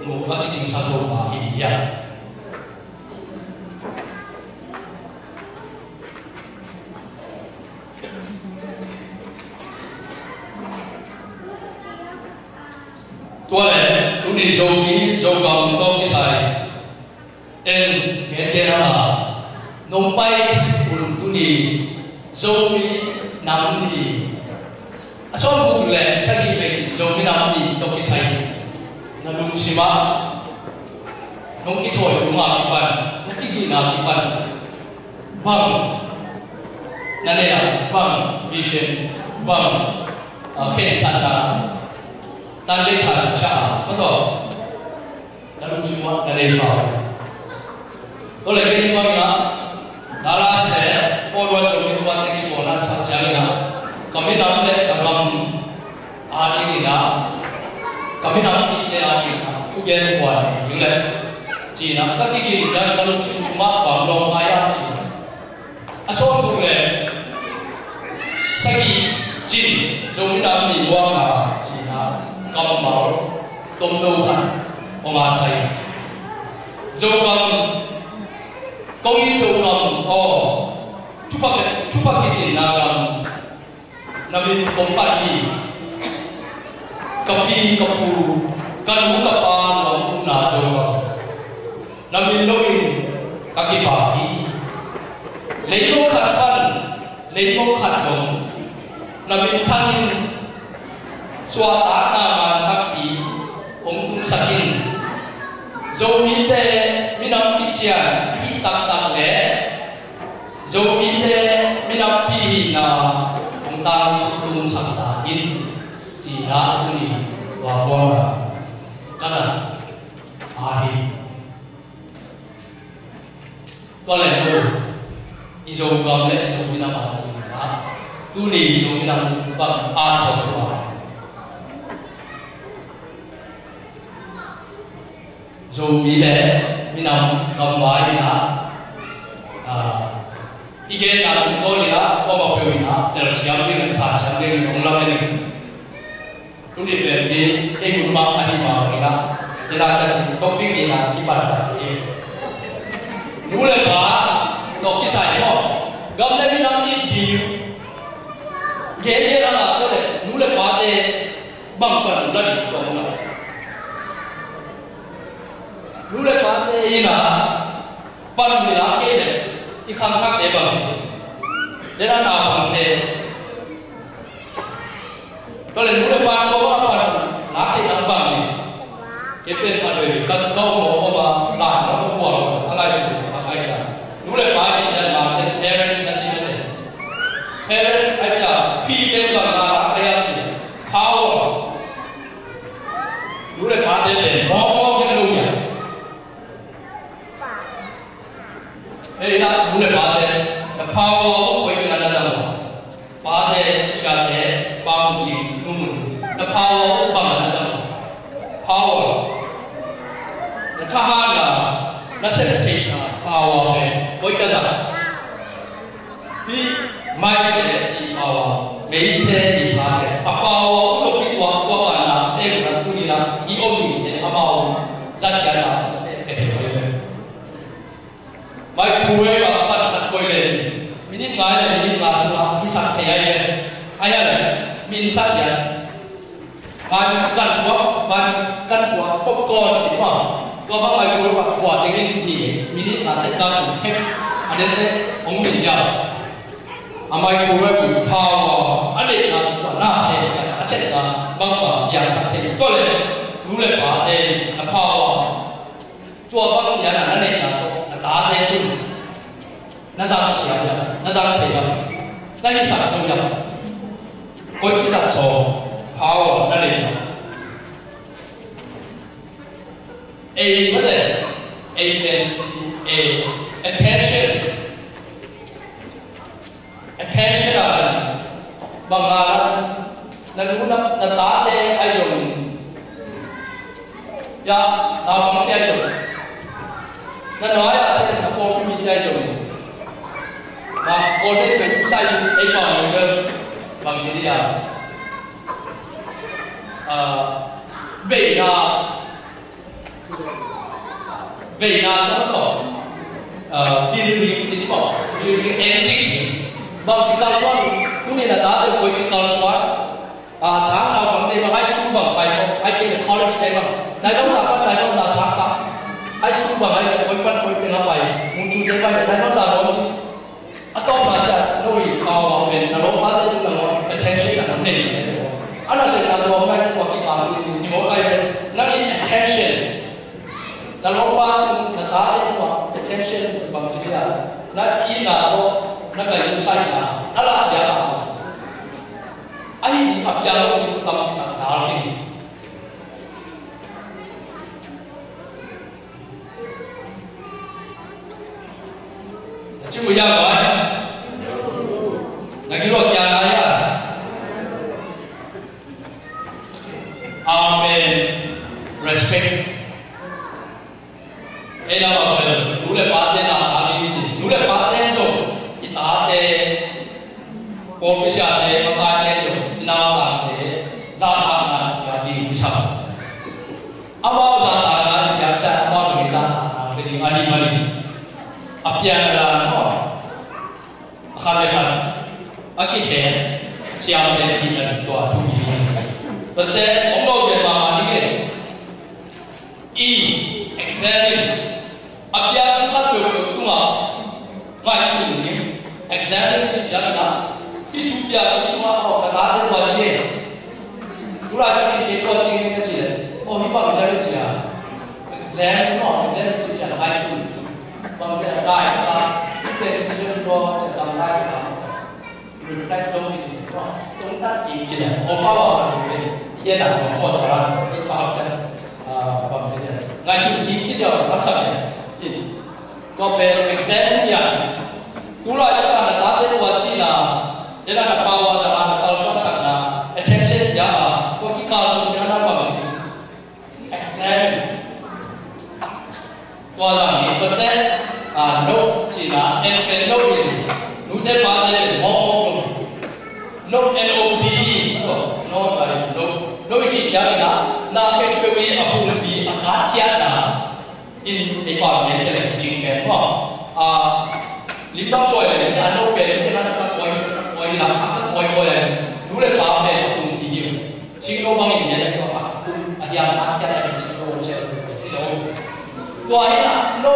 lo, a kicingsak lo pa hi hiam. Tua le, tuni Zomi, Zogam tawh kisai. En, gen gen a, nong pai un tuni, Zomi nam ni. A sawm guk le, sagih le, Zomi nam ni, tawh kisai. Na lungsim ah, nong kithawi, nong a kipan, na kigihna kipan. Bang, na nei a, bang, vision, bang, a, khensatna. Tan le than, cha, a, maw tawh. Na lungsim ah na nei pah. Tua leh kei bang in ah, Dallas leh Fort Worth zong in ah, tua teng i puanna sak ciangin ah, ka minam leh ka gam adingin ah, ka minam i te adingin ah, thugen kuan ding leh ci-in ah, ka kiging ciang ka lungsim sungah bang lawng hai ah ci-in ah. A sawm guk le sagih cin Zomi nam ni muakna cihna kammal tomno khat hong at sa hi. Zogam, kong it Zogam aw, thupha, thupha kicinna gam na min kong phat hi. Ka pi ka pu, ka nu ka pa nuam umna Zogam. Na min loin ka kipak hi. Leimong khat pan leimong khat dong na minthangin suahtakna man takpi hong tungsak in. Zomite minam kician ahih taktak le Zomite minam Na hong tang suk tung sak ta in, ci-in ah tuni tua kuang a ka na a hi. Tua leh no, i Zogam leh i Zo minam a dingin ah tuni i Zo minam bang a sawt tua. Zomi leh minam gamvai in ah, ah, i genna tungtawn in ah, kuamah peuh in ah telsiam ding, sansiam ding in hong lamen ing. Tuni pen ci ei hun mah ahih mah bangin ah, i lak ka cih topic in ah kipan tak hi. Nu leh pa tawh kisai maw, gam leh minam i ding, gen gen a ngah tua leh nu leh pate bang pan uh la ding tua uh la. Nu leh pate in ah pan uh la kei leh i khangthakte bang ci, leh na naupangte. Tua leh nu leh pa kuamah pan uh la kei na bang ni. Kei pen a doi ka kau lo kuamah la na kuamah a ngai su a ngai sa. Nu leh pa ci ciang ma te parents na ci na te. Parent ai ca pi te bang la la ka ya ci. Power. Nu leh pate pen mawkmawk gen lo uh hia? Ei, na nu leh pate, na power uh koi teng ah na zang uh? Pate, siate, pa mun ding, nu mun ding, na power uh bang ah na zang uh? Power. Na thahatna, na septheihna power pen koi teng ah zang? Hih mite i power, meite i thate, a power uh tawh kituak tuak a na sem na tuni na i om dingte amau zat ciat a, e thei mai ve. Microwave ah pan khat koih leh ci, minute nga leh minute nga sungah hisak thei ahi ve. Ahi a leh min sak ciat. Van kan tuak, van kan tuak popcorn ci maw. Tua bang microwave ah kua teng in hi, minute nga sek ta tung hek. A nete hong min ciang. A microwave in power a neihna tua na se a sekna bang bang piangsak thei. Tua leh nu leh pate in a power tua bang piang a na neihna tawh na tate tungah na zang siam hiam, na zang thei hiam, na hisak zo hiam? Koici zat sawm power na neihna? Ei mate, ei pen, ei attention. Attention a bang a na nu na, na tate ahi zongin, ya, naupangte ahi zongin, na nuai a se na pawlpi mite ahi zongin, na golden pen sai ei pa mai bel bang ci dia, ah, veina Veina tawh tawh, ah, building ci tawh, building engine. Bang ci kalsuan, tuni na tate koici kalsuan. Ah, sang naupangte bang high school bang pai maw, ahih kei leh college te bang. Nai bang za pan, nai bang za sang ta. High school bang ahih leh koi pan koi teng a pai. Mun cu te pai, nai bang za lawm. A tawpna ciang no i power pen na lawmpate tungah attention a na nei hi. A nasepna tua ngai tua kikal ni maw, kai pen nang i attention na lawmpa tung, na tate tungah attention bang ci dia, na itna tawh na gai nusaina na lah ciang a, ahi a piang lo in tampi tak dal hi. Na ci uh hiam vai? Na kiluah kia na hiam? Amen. Respect. Ei na bang bel nu le pate zahtak ding ci. Nu le pate zong i tate, pawlpi siate, pawlpi tate zong i nautangte zahtakna pia ding kisam. Amau zahtakna i piak ciang amau zong i zahtakna pia ding ahih manin a piang a dan maw? A khat le khat a kikhen siamte hihna ding tua thu hi. Tuate hong lo ve mahmah ding e. I examine, a piak thu khat peuhpeuh tungah ngaihsun ding. Examine cih ciangin ah, hih thu piak ding sungah aw ka tate tua ci e. Tulai ka kikhen tua ci e ka ci leh, aw hih bang ciang ci a. Examine maw, examine cih ciang ngaihsun. Bang ciang dai ka, hih pen ci ciang tua ciang dam dai ka. Tung tat kik ci leh, o pau a kan tung le, i gen a tung pau a kan, i pau ciang, a, bang ci leh. Ngaihsun kik ci leh, a sak leh. Tua pen exam hi a. Tulai tak a na tate tua cihna, tua na pau a zang a na kalsuan sakna, attention pia a, tua kikalsuan pia na bang ci. Exam. Tua zang hi, tua te, a, no cihna, en pen no in, nute pate pen mawk mawk lo. No, N O T E, no, no, no, no i cih ciangin a, na khempeuh i a pumpi a katkhiatna in ei pau mite le kicing pen maw. A, limdang suai le, a no pen, te na ka koi, koi na, a ka koi koi le, nu le pa pen a pumpi hi. Singno bangin gen a, a pum, a hiam a kiat a singno bang sia, i so. Tua hi na, no.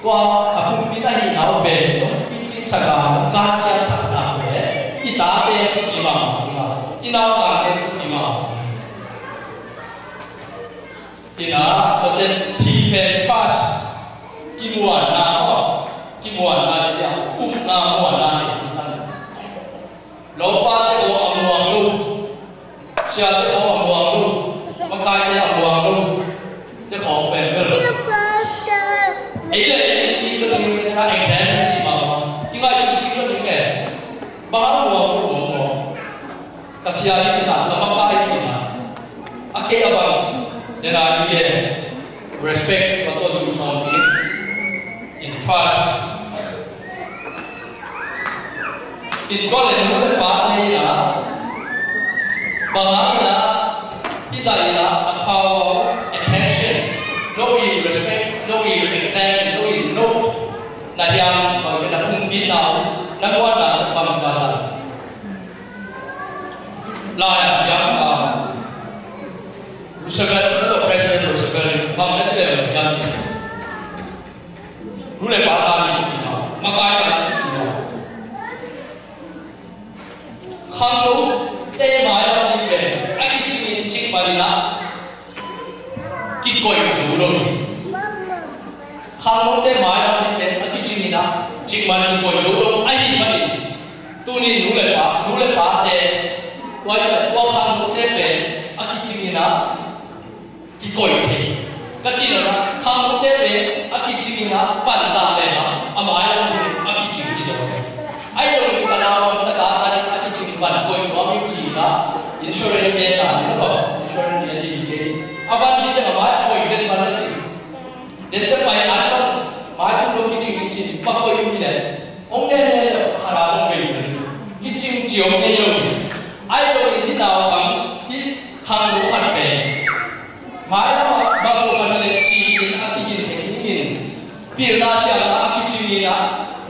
Tua a pumpi na hi na pen, no, picing sa ka, no, ka kiat sa na pen. I tate tu i ma, i ma. I nau tate tu i ma. Ina, tua te T pen trust. Kimuanna maw. Kimuanna ci dia, upna muanna hi. Lopate khawng a muang lo. Siate khawng a muang lo. Makaite a muang lo. Te khawng pen bel. Ei le ei ti to ni ka exam ci ma. Ki ngai ci ti to ni ke. Ba muang lo muang lo. Ka sia i kina, ka maka i kina. A kei a bang, nena i gen, respect, ka tua zum sawm i, in trust. In tua le nu le pa te i na, bang a i na, i za i na, a power, attention, no i respect, no i examine, no i note, na hiam, bang i na pumpi na, na kua na, bang i na sa. Lai a siang a, Roosevelt, President Roosevelt, bang na ci leh bang hiam ci. Nu le pa ta ni ci kina, makai ta ni ci kina. Khangno te mai a ni pen, a kicing in cik bang ina. Kikoih zo lo hi. Khangnote mai lam in pen a kicing in a, cikmah in kikoih zo lo ahih manin, tuni nu le pa, nu le pate, tua, tua khangnote pen a kicing in a, kikoih thei. Ka cih na, khangnote pen a kicing in a, pan ta le a, a mai lam in a kicing hi zo. Ahi zongin ka nau ka ta ta ding a kicing pan koih nuam ing ci-in ah, insurance gen na ding a tawh, insurance gen ding hi kei. A van ding teng a mai a koih den pan a ci. Den teng pai an pan mai tung lo kicing kicing pa koih hi leh, hong ne ne leh a kha ra hong bei lo. Kicing ci hong nei lo. Ahi zongin hih naupang hih khangno khat pen Mailam ah bangkua kan leh ci-in a kigin thei dingin pilna siamna a kicingin ah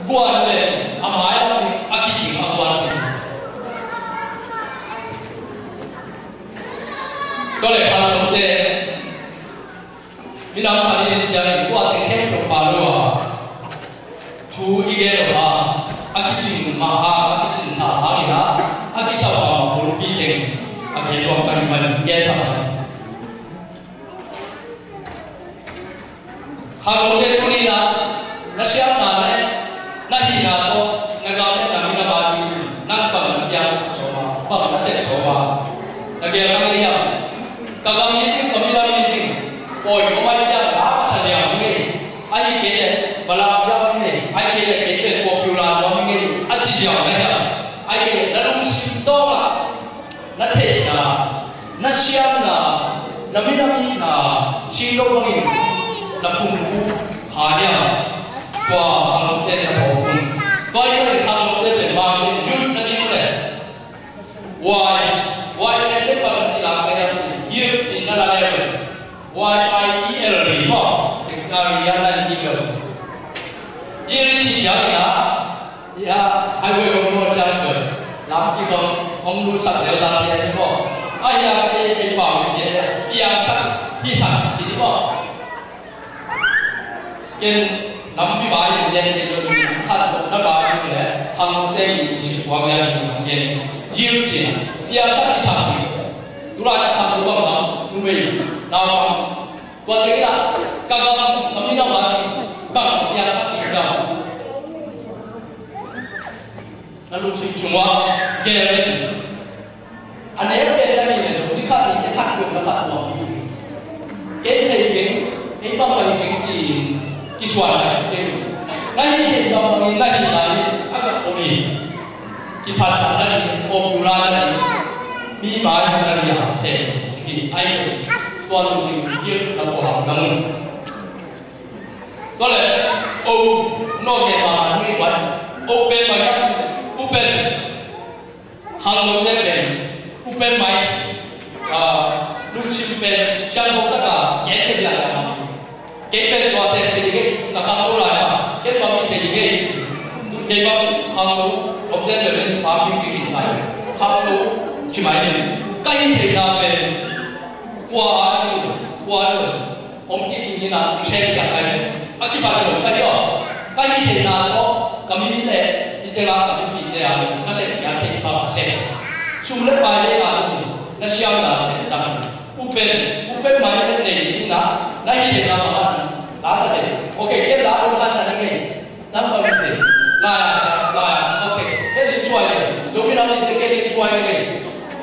guan leh a mailam in a kicing a guan thei. Tua leh khan lote minam khat in ciangin tua teng khempeuh pha lo a Thu i gen lo a, a kicing mah hang, a kicing sa hang in a, a kisau mah mah bulpi teng a gen lo a, ka hih manin gen sa sa. Khangnote tuni in a, na siamna le na hihna tawh na gam le na minam a ding nang bang na piangsak sawm a, bang na sep sawm a, na gel kha ngei hiam? Ka gam hi ding, ka minam hi ding, pawi ka mai ciang la ka sa liang hi ngei. Ahih kei leh Balaam ziau hi ngei, ahih kei leh kei pen popular nuam hi ngei, a ci ziau na hiam? Ahih kei leh na lungsim tawngah na theihna, na siamna, na minam itna, singno bangin na phungvuh kha hiam? Tua khangnote na phawk un. Tua ahih manin khangnote pen Mangte in youth na cih leh Why? Why pen te pan ci lam ka hiam ci, yield ci na la le pen. Y I E L D maw? Dictionary ah na yield ci. Yield ci ciang in a, ya, highway hong maw ciang pen. Lampi hong, hong lutsak lel lam hi maw? A hiang ei, ei pau in ei, ei hiang sak, hi sak ci maw? Ken lampi vai in gen kei zong in khat na vai in le khangnote in si kuang ya in gen yield ci. Tia sa i sa. Tulai khangno bang bang numei naupang. Tua teng in a ka gam ka minam vai bang tia sa i gam. Na Lungsim sungah gel in. A neu pen na hi leh zong ni khat ni khat peuh na phat tuam hi. Kei thei keng, kei bang mah hi keng ci-in kisuan lai suk kei. Na hi kei bang bangin na hi lai a ka om hi. Kiphatsakna ding, popular na ding, mi mai na ding a sem hi. Ai tua lungsim kil na pua hang ka mun. Tua leh, o, no ngen mah mah hi wan. O pen mah hi, u pen. Khangnote pen, u pen mah hi. Ah, lungsim pen, siangtho tak a, gen ke dia mah. Kei pen tua sem te ding e, na khangno lai mah. Kei tua mi te ding e. Kei bang khangno, omte pen, pa mi ki ki sai. Khangno, ci mai ni. Ka hi theihna pen, kua ni, kua ni. Hong kikingin ah i sem khiat ai ve. A kipat lo ka hi aw. Ka hi theihna tawh ka mi le i teng ah ka mipite a ka sem khiat theih pa a sem. Sum le pai le na hi na siamna le tam. U pen, u pen mai le nei ni na, na hi theihna pa na sa te. Okay, ke la un ka sa ni ngei. Nang pa te. La ya sa, la ya sa. Okay, ke lim suai le. Zomi nang ni te ke lim suai le.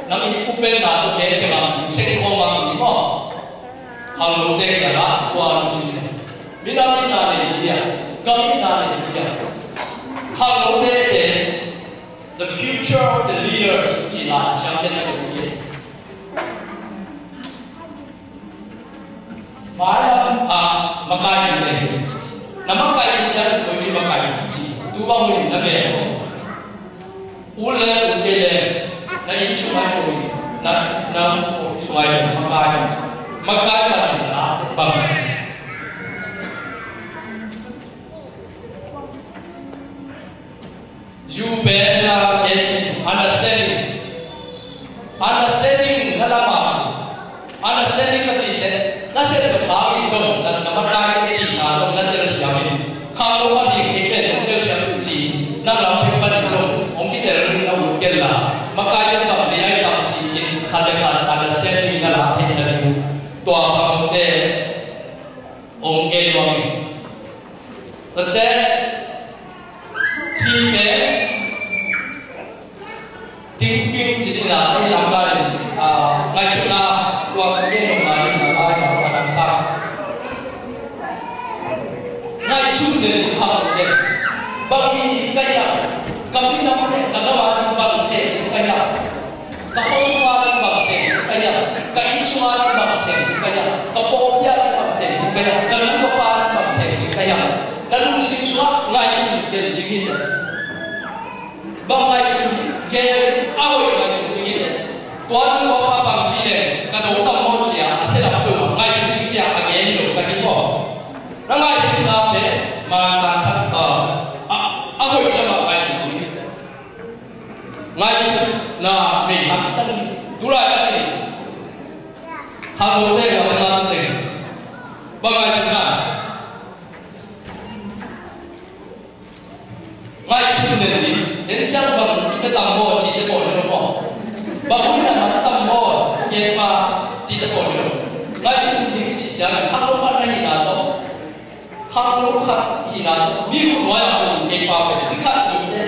Nang i u pen na to ke ke lam. Sek ko ma ni mo. Khangnote kiangah tua lungsim nei. Minam itna nei hi a, gam itna nei hi a. Khangnote pen the future of the leaders ci la siangtho na ko hi. Mailam a makai nei. Na makai ni chan koi ci makai ci. Tu bang hun na be ko. U le u te le, na inn sung ai ko, na, na inn sung ai ko, makai, makai pan na bang. Yu pen na understanding, understanding na lama. Understanding ka cih teh, na sep tuk hangin zong, na, na makai te cihna zong, na telsiam in. Khangno khat hi kei pen, hong telsiam tuk ci, na lam pek panin zong, hong kitel ring na ut ken la. Makai te bang nei ai tam ci in, khat le khat understanding na la thei na ding. Tua khangnote, hong gen nuam in. Tate, ci pen, Thinking ci ding a, ei lam lai, ah, ngaihsutna, tua ka gen nop lai, lam lai, lam lai, lam sang. Ngaihsut den, hau den. Bang hi ka hiam, ka minam le ka gam a ding bang se ka hiam. Ka khuasung a ding bang se ka hiam. Ka innsung a ding bang se ka hiam. Ka pawlpi a ding bang se ka hiam. Ka nu ka pa a ding bang se ka hiam. Na lungsim sungah ngaihsut den ding hi. Bang ngaihsun, gen, a hoih ngaihsun ding hi leh. Tua nung tua pa bang ci leh, ka zo tam maw ci a, a sedap lo a, ngaihsun ding ci a, a gen hi lo ka hi maw. Na ngaihsutna pen, man ka sak, a, a, a hoih na bang ngaihsun ding hi leh. Ngaihsutna mei hak tan, tu lai ka hi. Hak lo te, hak lo te. Bang ngaihsutna. Ngaihsun den ding, den ciang bang i pia tam maw, cihte bawl hi lo maw. Bang hun a mat tam maw, gen pa, cihte bawl hi lo. Ngaihsun ding i cih ciang, khangno khat na hihna tawh. Khangno khat hihna tawh. Mi khut nuai a kong kei pa pen, mi khat ni te.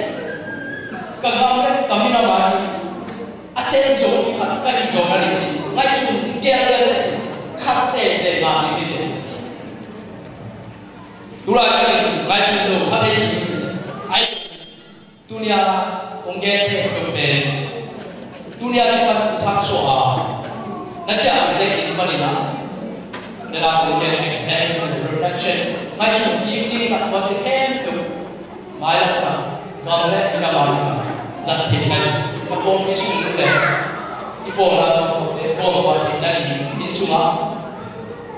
Ka gam le, ka minam a ni. A sem zo ni khat, ka hi zo na ding ci. Ngaihsun, gel le le ci. Khat te te na ding ci. Tulai ka ngaihsun lo khat ei. Ai, tunia kong gen khempeuh pen, tunia kipan thak suah a, na ciah te in panina. Nena kong gen exam, reflection. Ngaihsun kik ding na tuate khempeuh. Mailam na, gam le minam a ding a, zat theihna ding. Ka pawlpi sung le, i pawlna tawh te, pawlna theihna ding, inn sungah.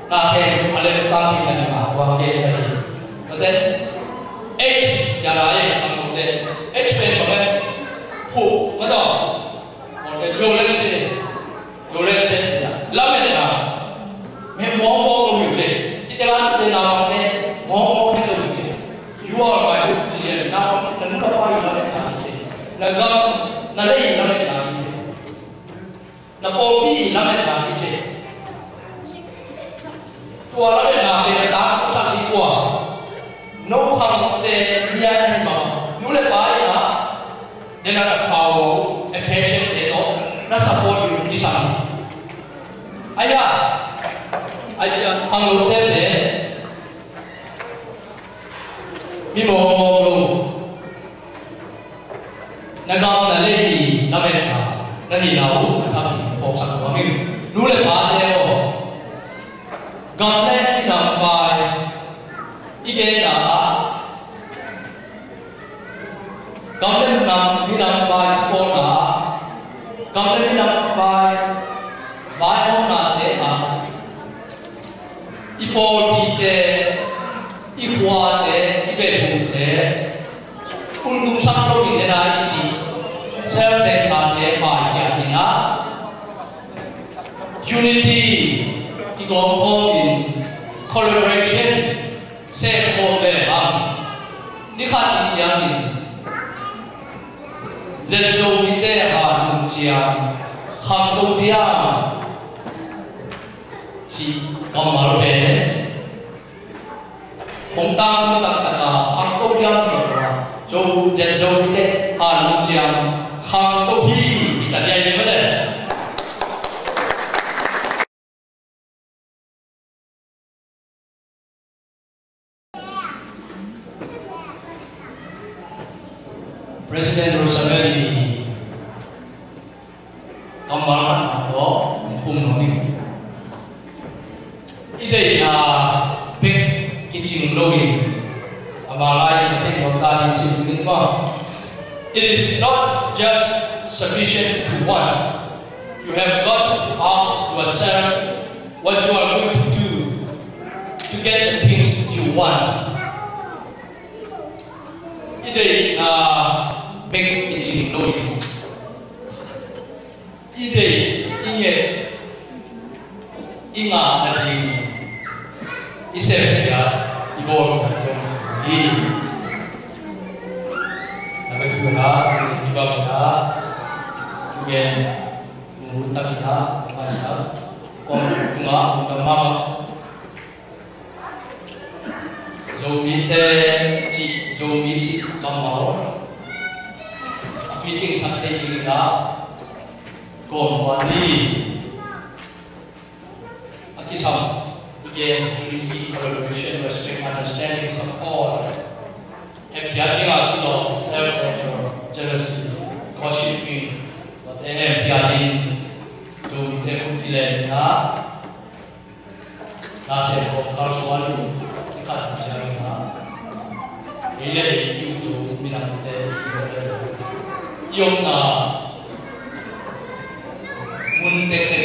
Na khen a lem tang theihna ding a, tua gen ka hi. Tua te, H, jana e, a nguk te. H pen bang e, hu, ma tawh. Tua te, lo lem se. Lo lem se, ya. Lametna. Me mawkmawk lo hi te. Hih te kan te na ma ne, mawkmawk lo hi te. You are my hope, ci a, na ma ne, na nu na pa i lametna hi te. Na gam, na lei i lametna hi te. Na pawlpi i lametna hi te. Tua lametna pen a tak sak ding tua. No khangnote mi a na hi mah. Nu le pa in a, de na power, a passion te tawh na support uh kisam. Aia, aia, khanglote pen mi mawkmawk lo, na gam na lei i lametna na hihna uh a thakin phawksak nuam ing. Nu le pate aw, gam le minam vai i genna ah, gam le minam, minam vai kipawlna ah, gam le minam vai vaihawmnate ah, i pawlpite, i khuate, i behlumte untungsak lo in, ena i cih self-centeredness maikhia in ah, unity i gawmkhawm in, collaboration semkhawm le hang. Ni khat in ciangin Zen Zomite a nung ciang khangto diam cih kammal pen hong tang taktak a khangto diam lo a, Zo, Zen Zomite a nung ciang khangto hi, hi ta diam hi mah le. President Roosevelt i kammal khatna tawh hong khum nuam ing. I deihna bek kicing loin, ama lai in ka theih nuam ta ding sim ding maw. It is not just sufficient to want. You have got to ask yourself what you are going to do to get the things you want. I deihna bek kicing loin, i deih, i nget, i ngah nading i sepkhia, i bawlkhia zong hi. Na bek tu na, i bang na, i gen, nunglut takin a, maisak, kong tunga, ungdam mama. Zomite cih, Zomi cih kammal a kicingsak thei ding in a, gawm tuan ni. A kisam i gen, unity, collaboration, respect, understanding, support. Hemkhia ding a kilawm, self-centered, jealousy, gossiping, tuate hemkhia ding. Zomite hun kilem in a, na sem kawm kalsuan in, i khat ciang in a, ei le ei i tu minamte i zo le zo, i omna mun tektek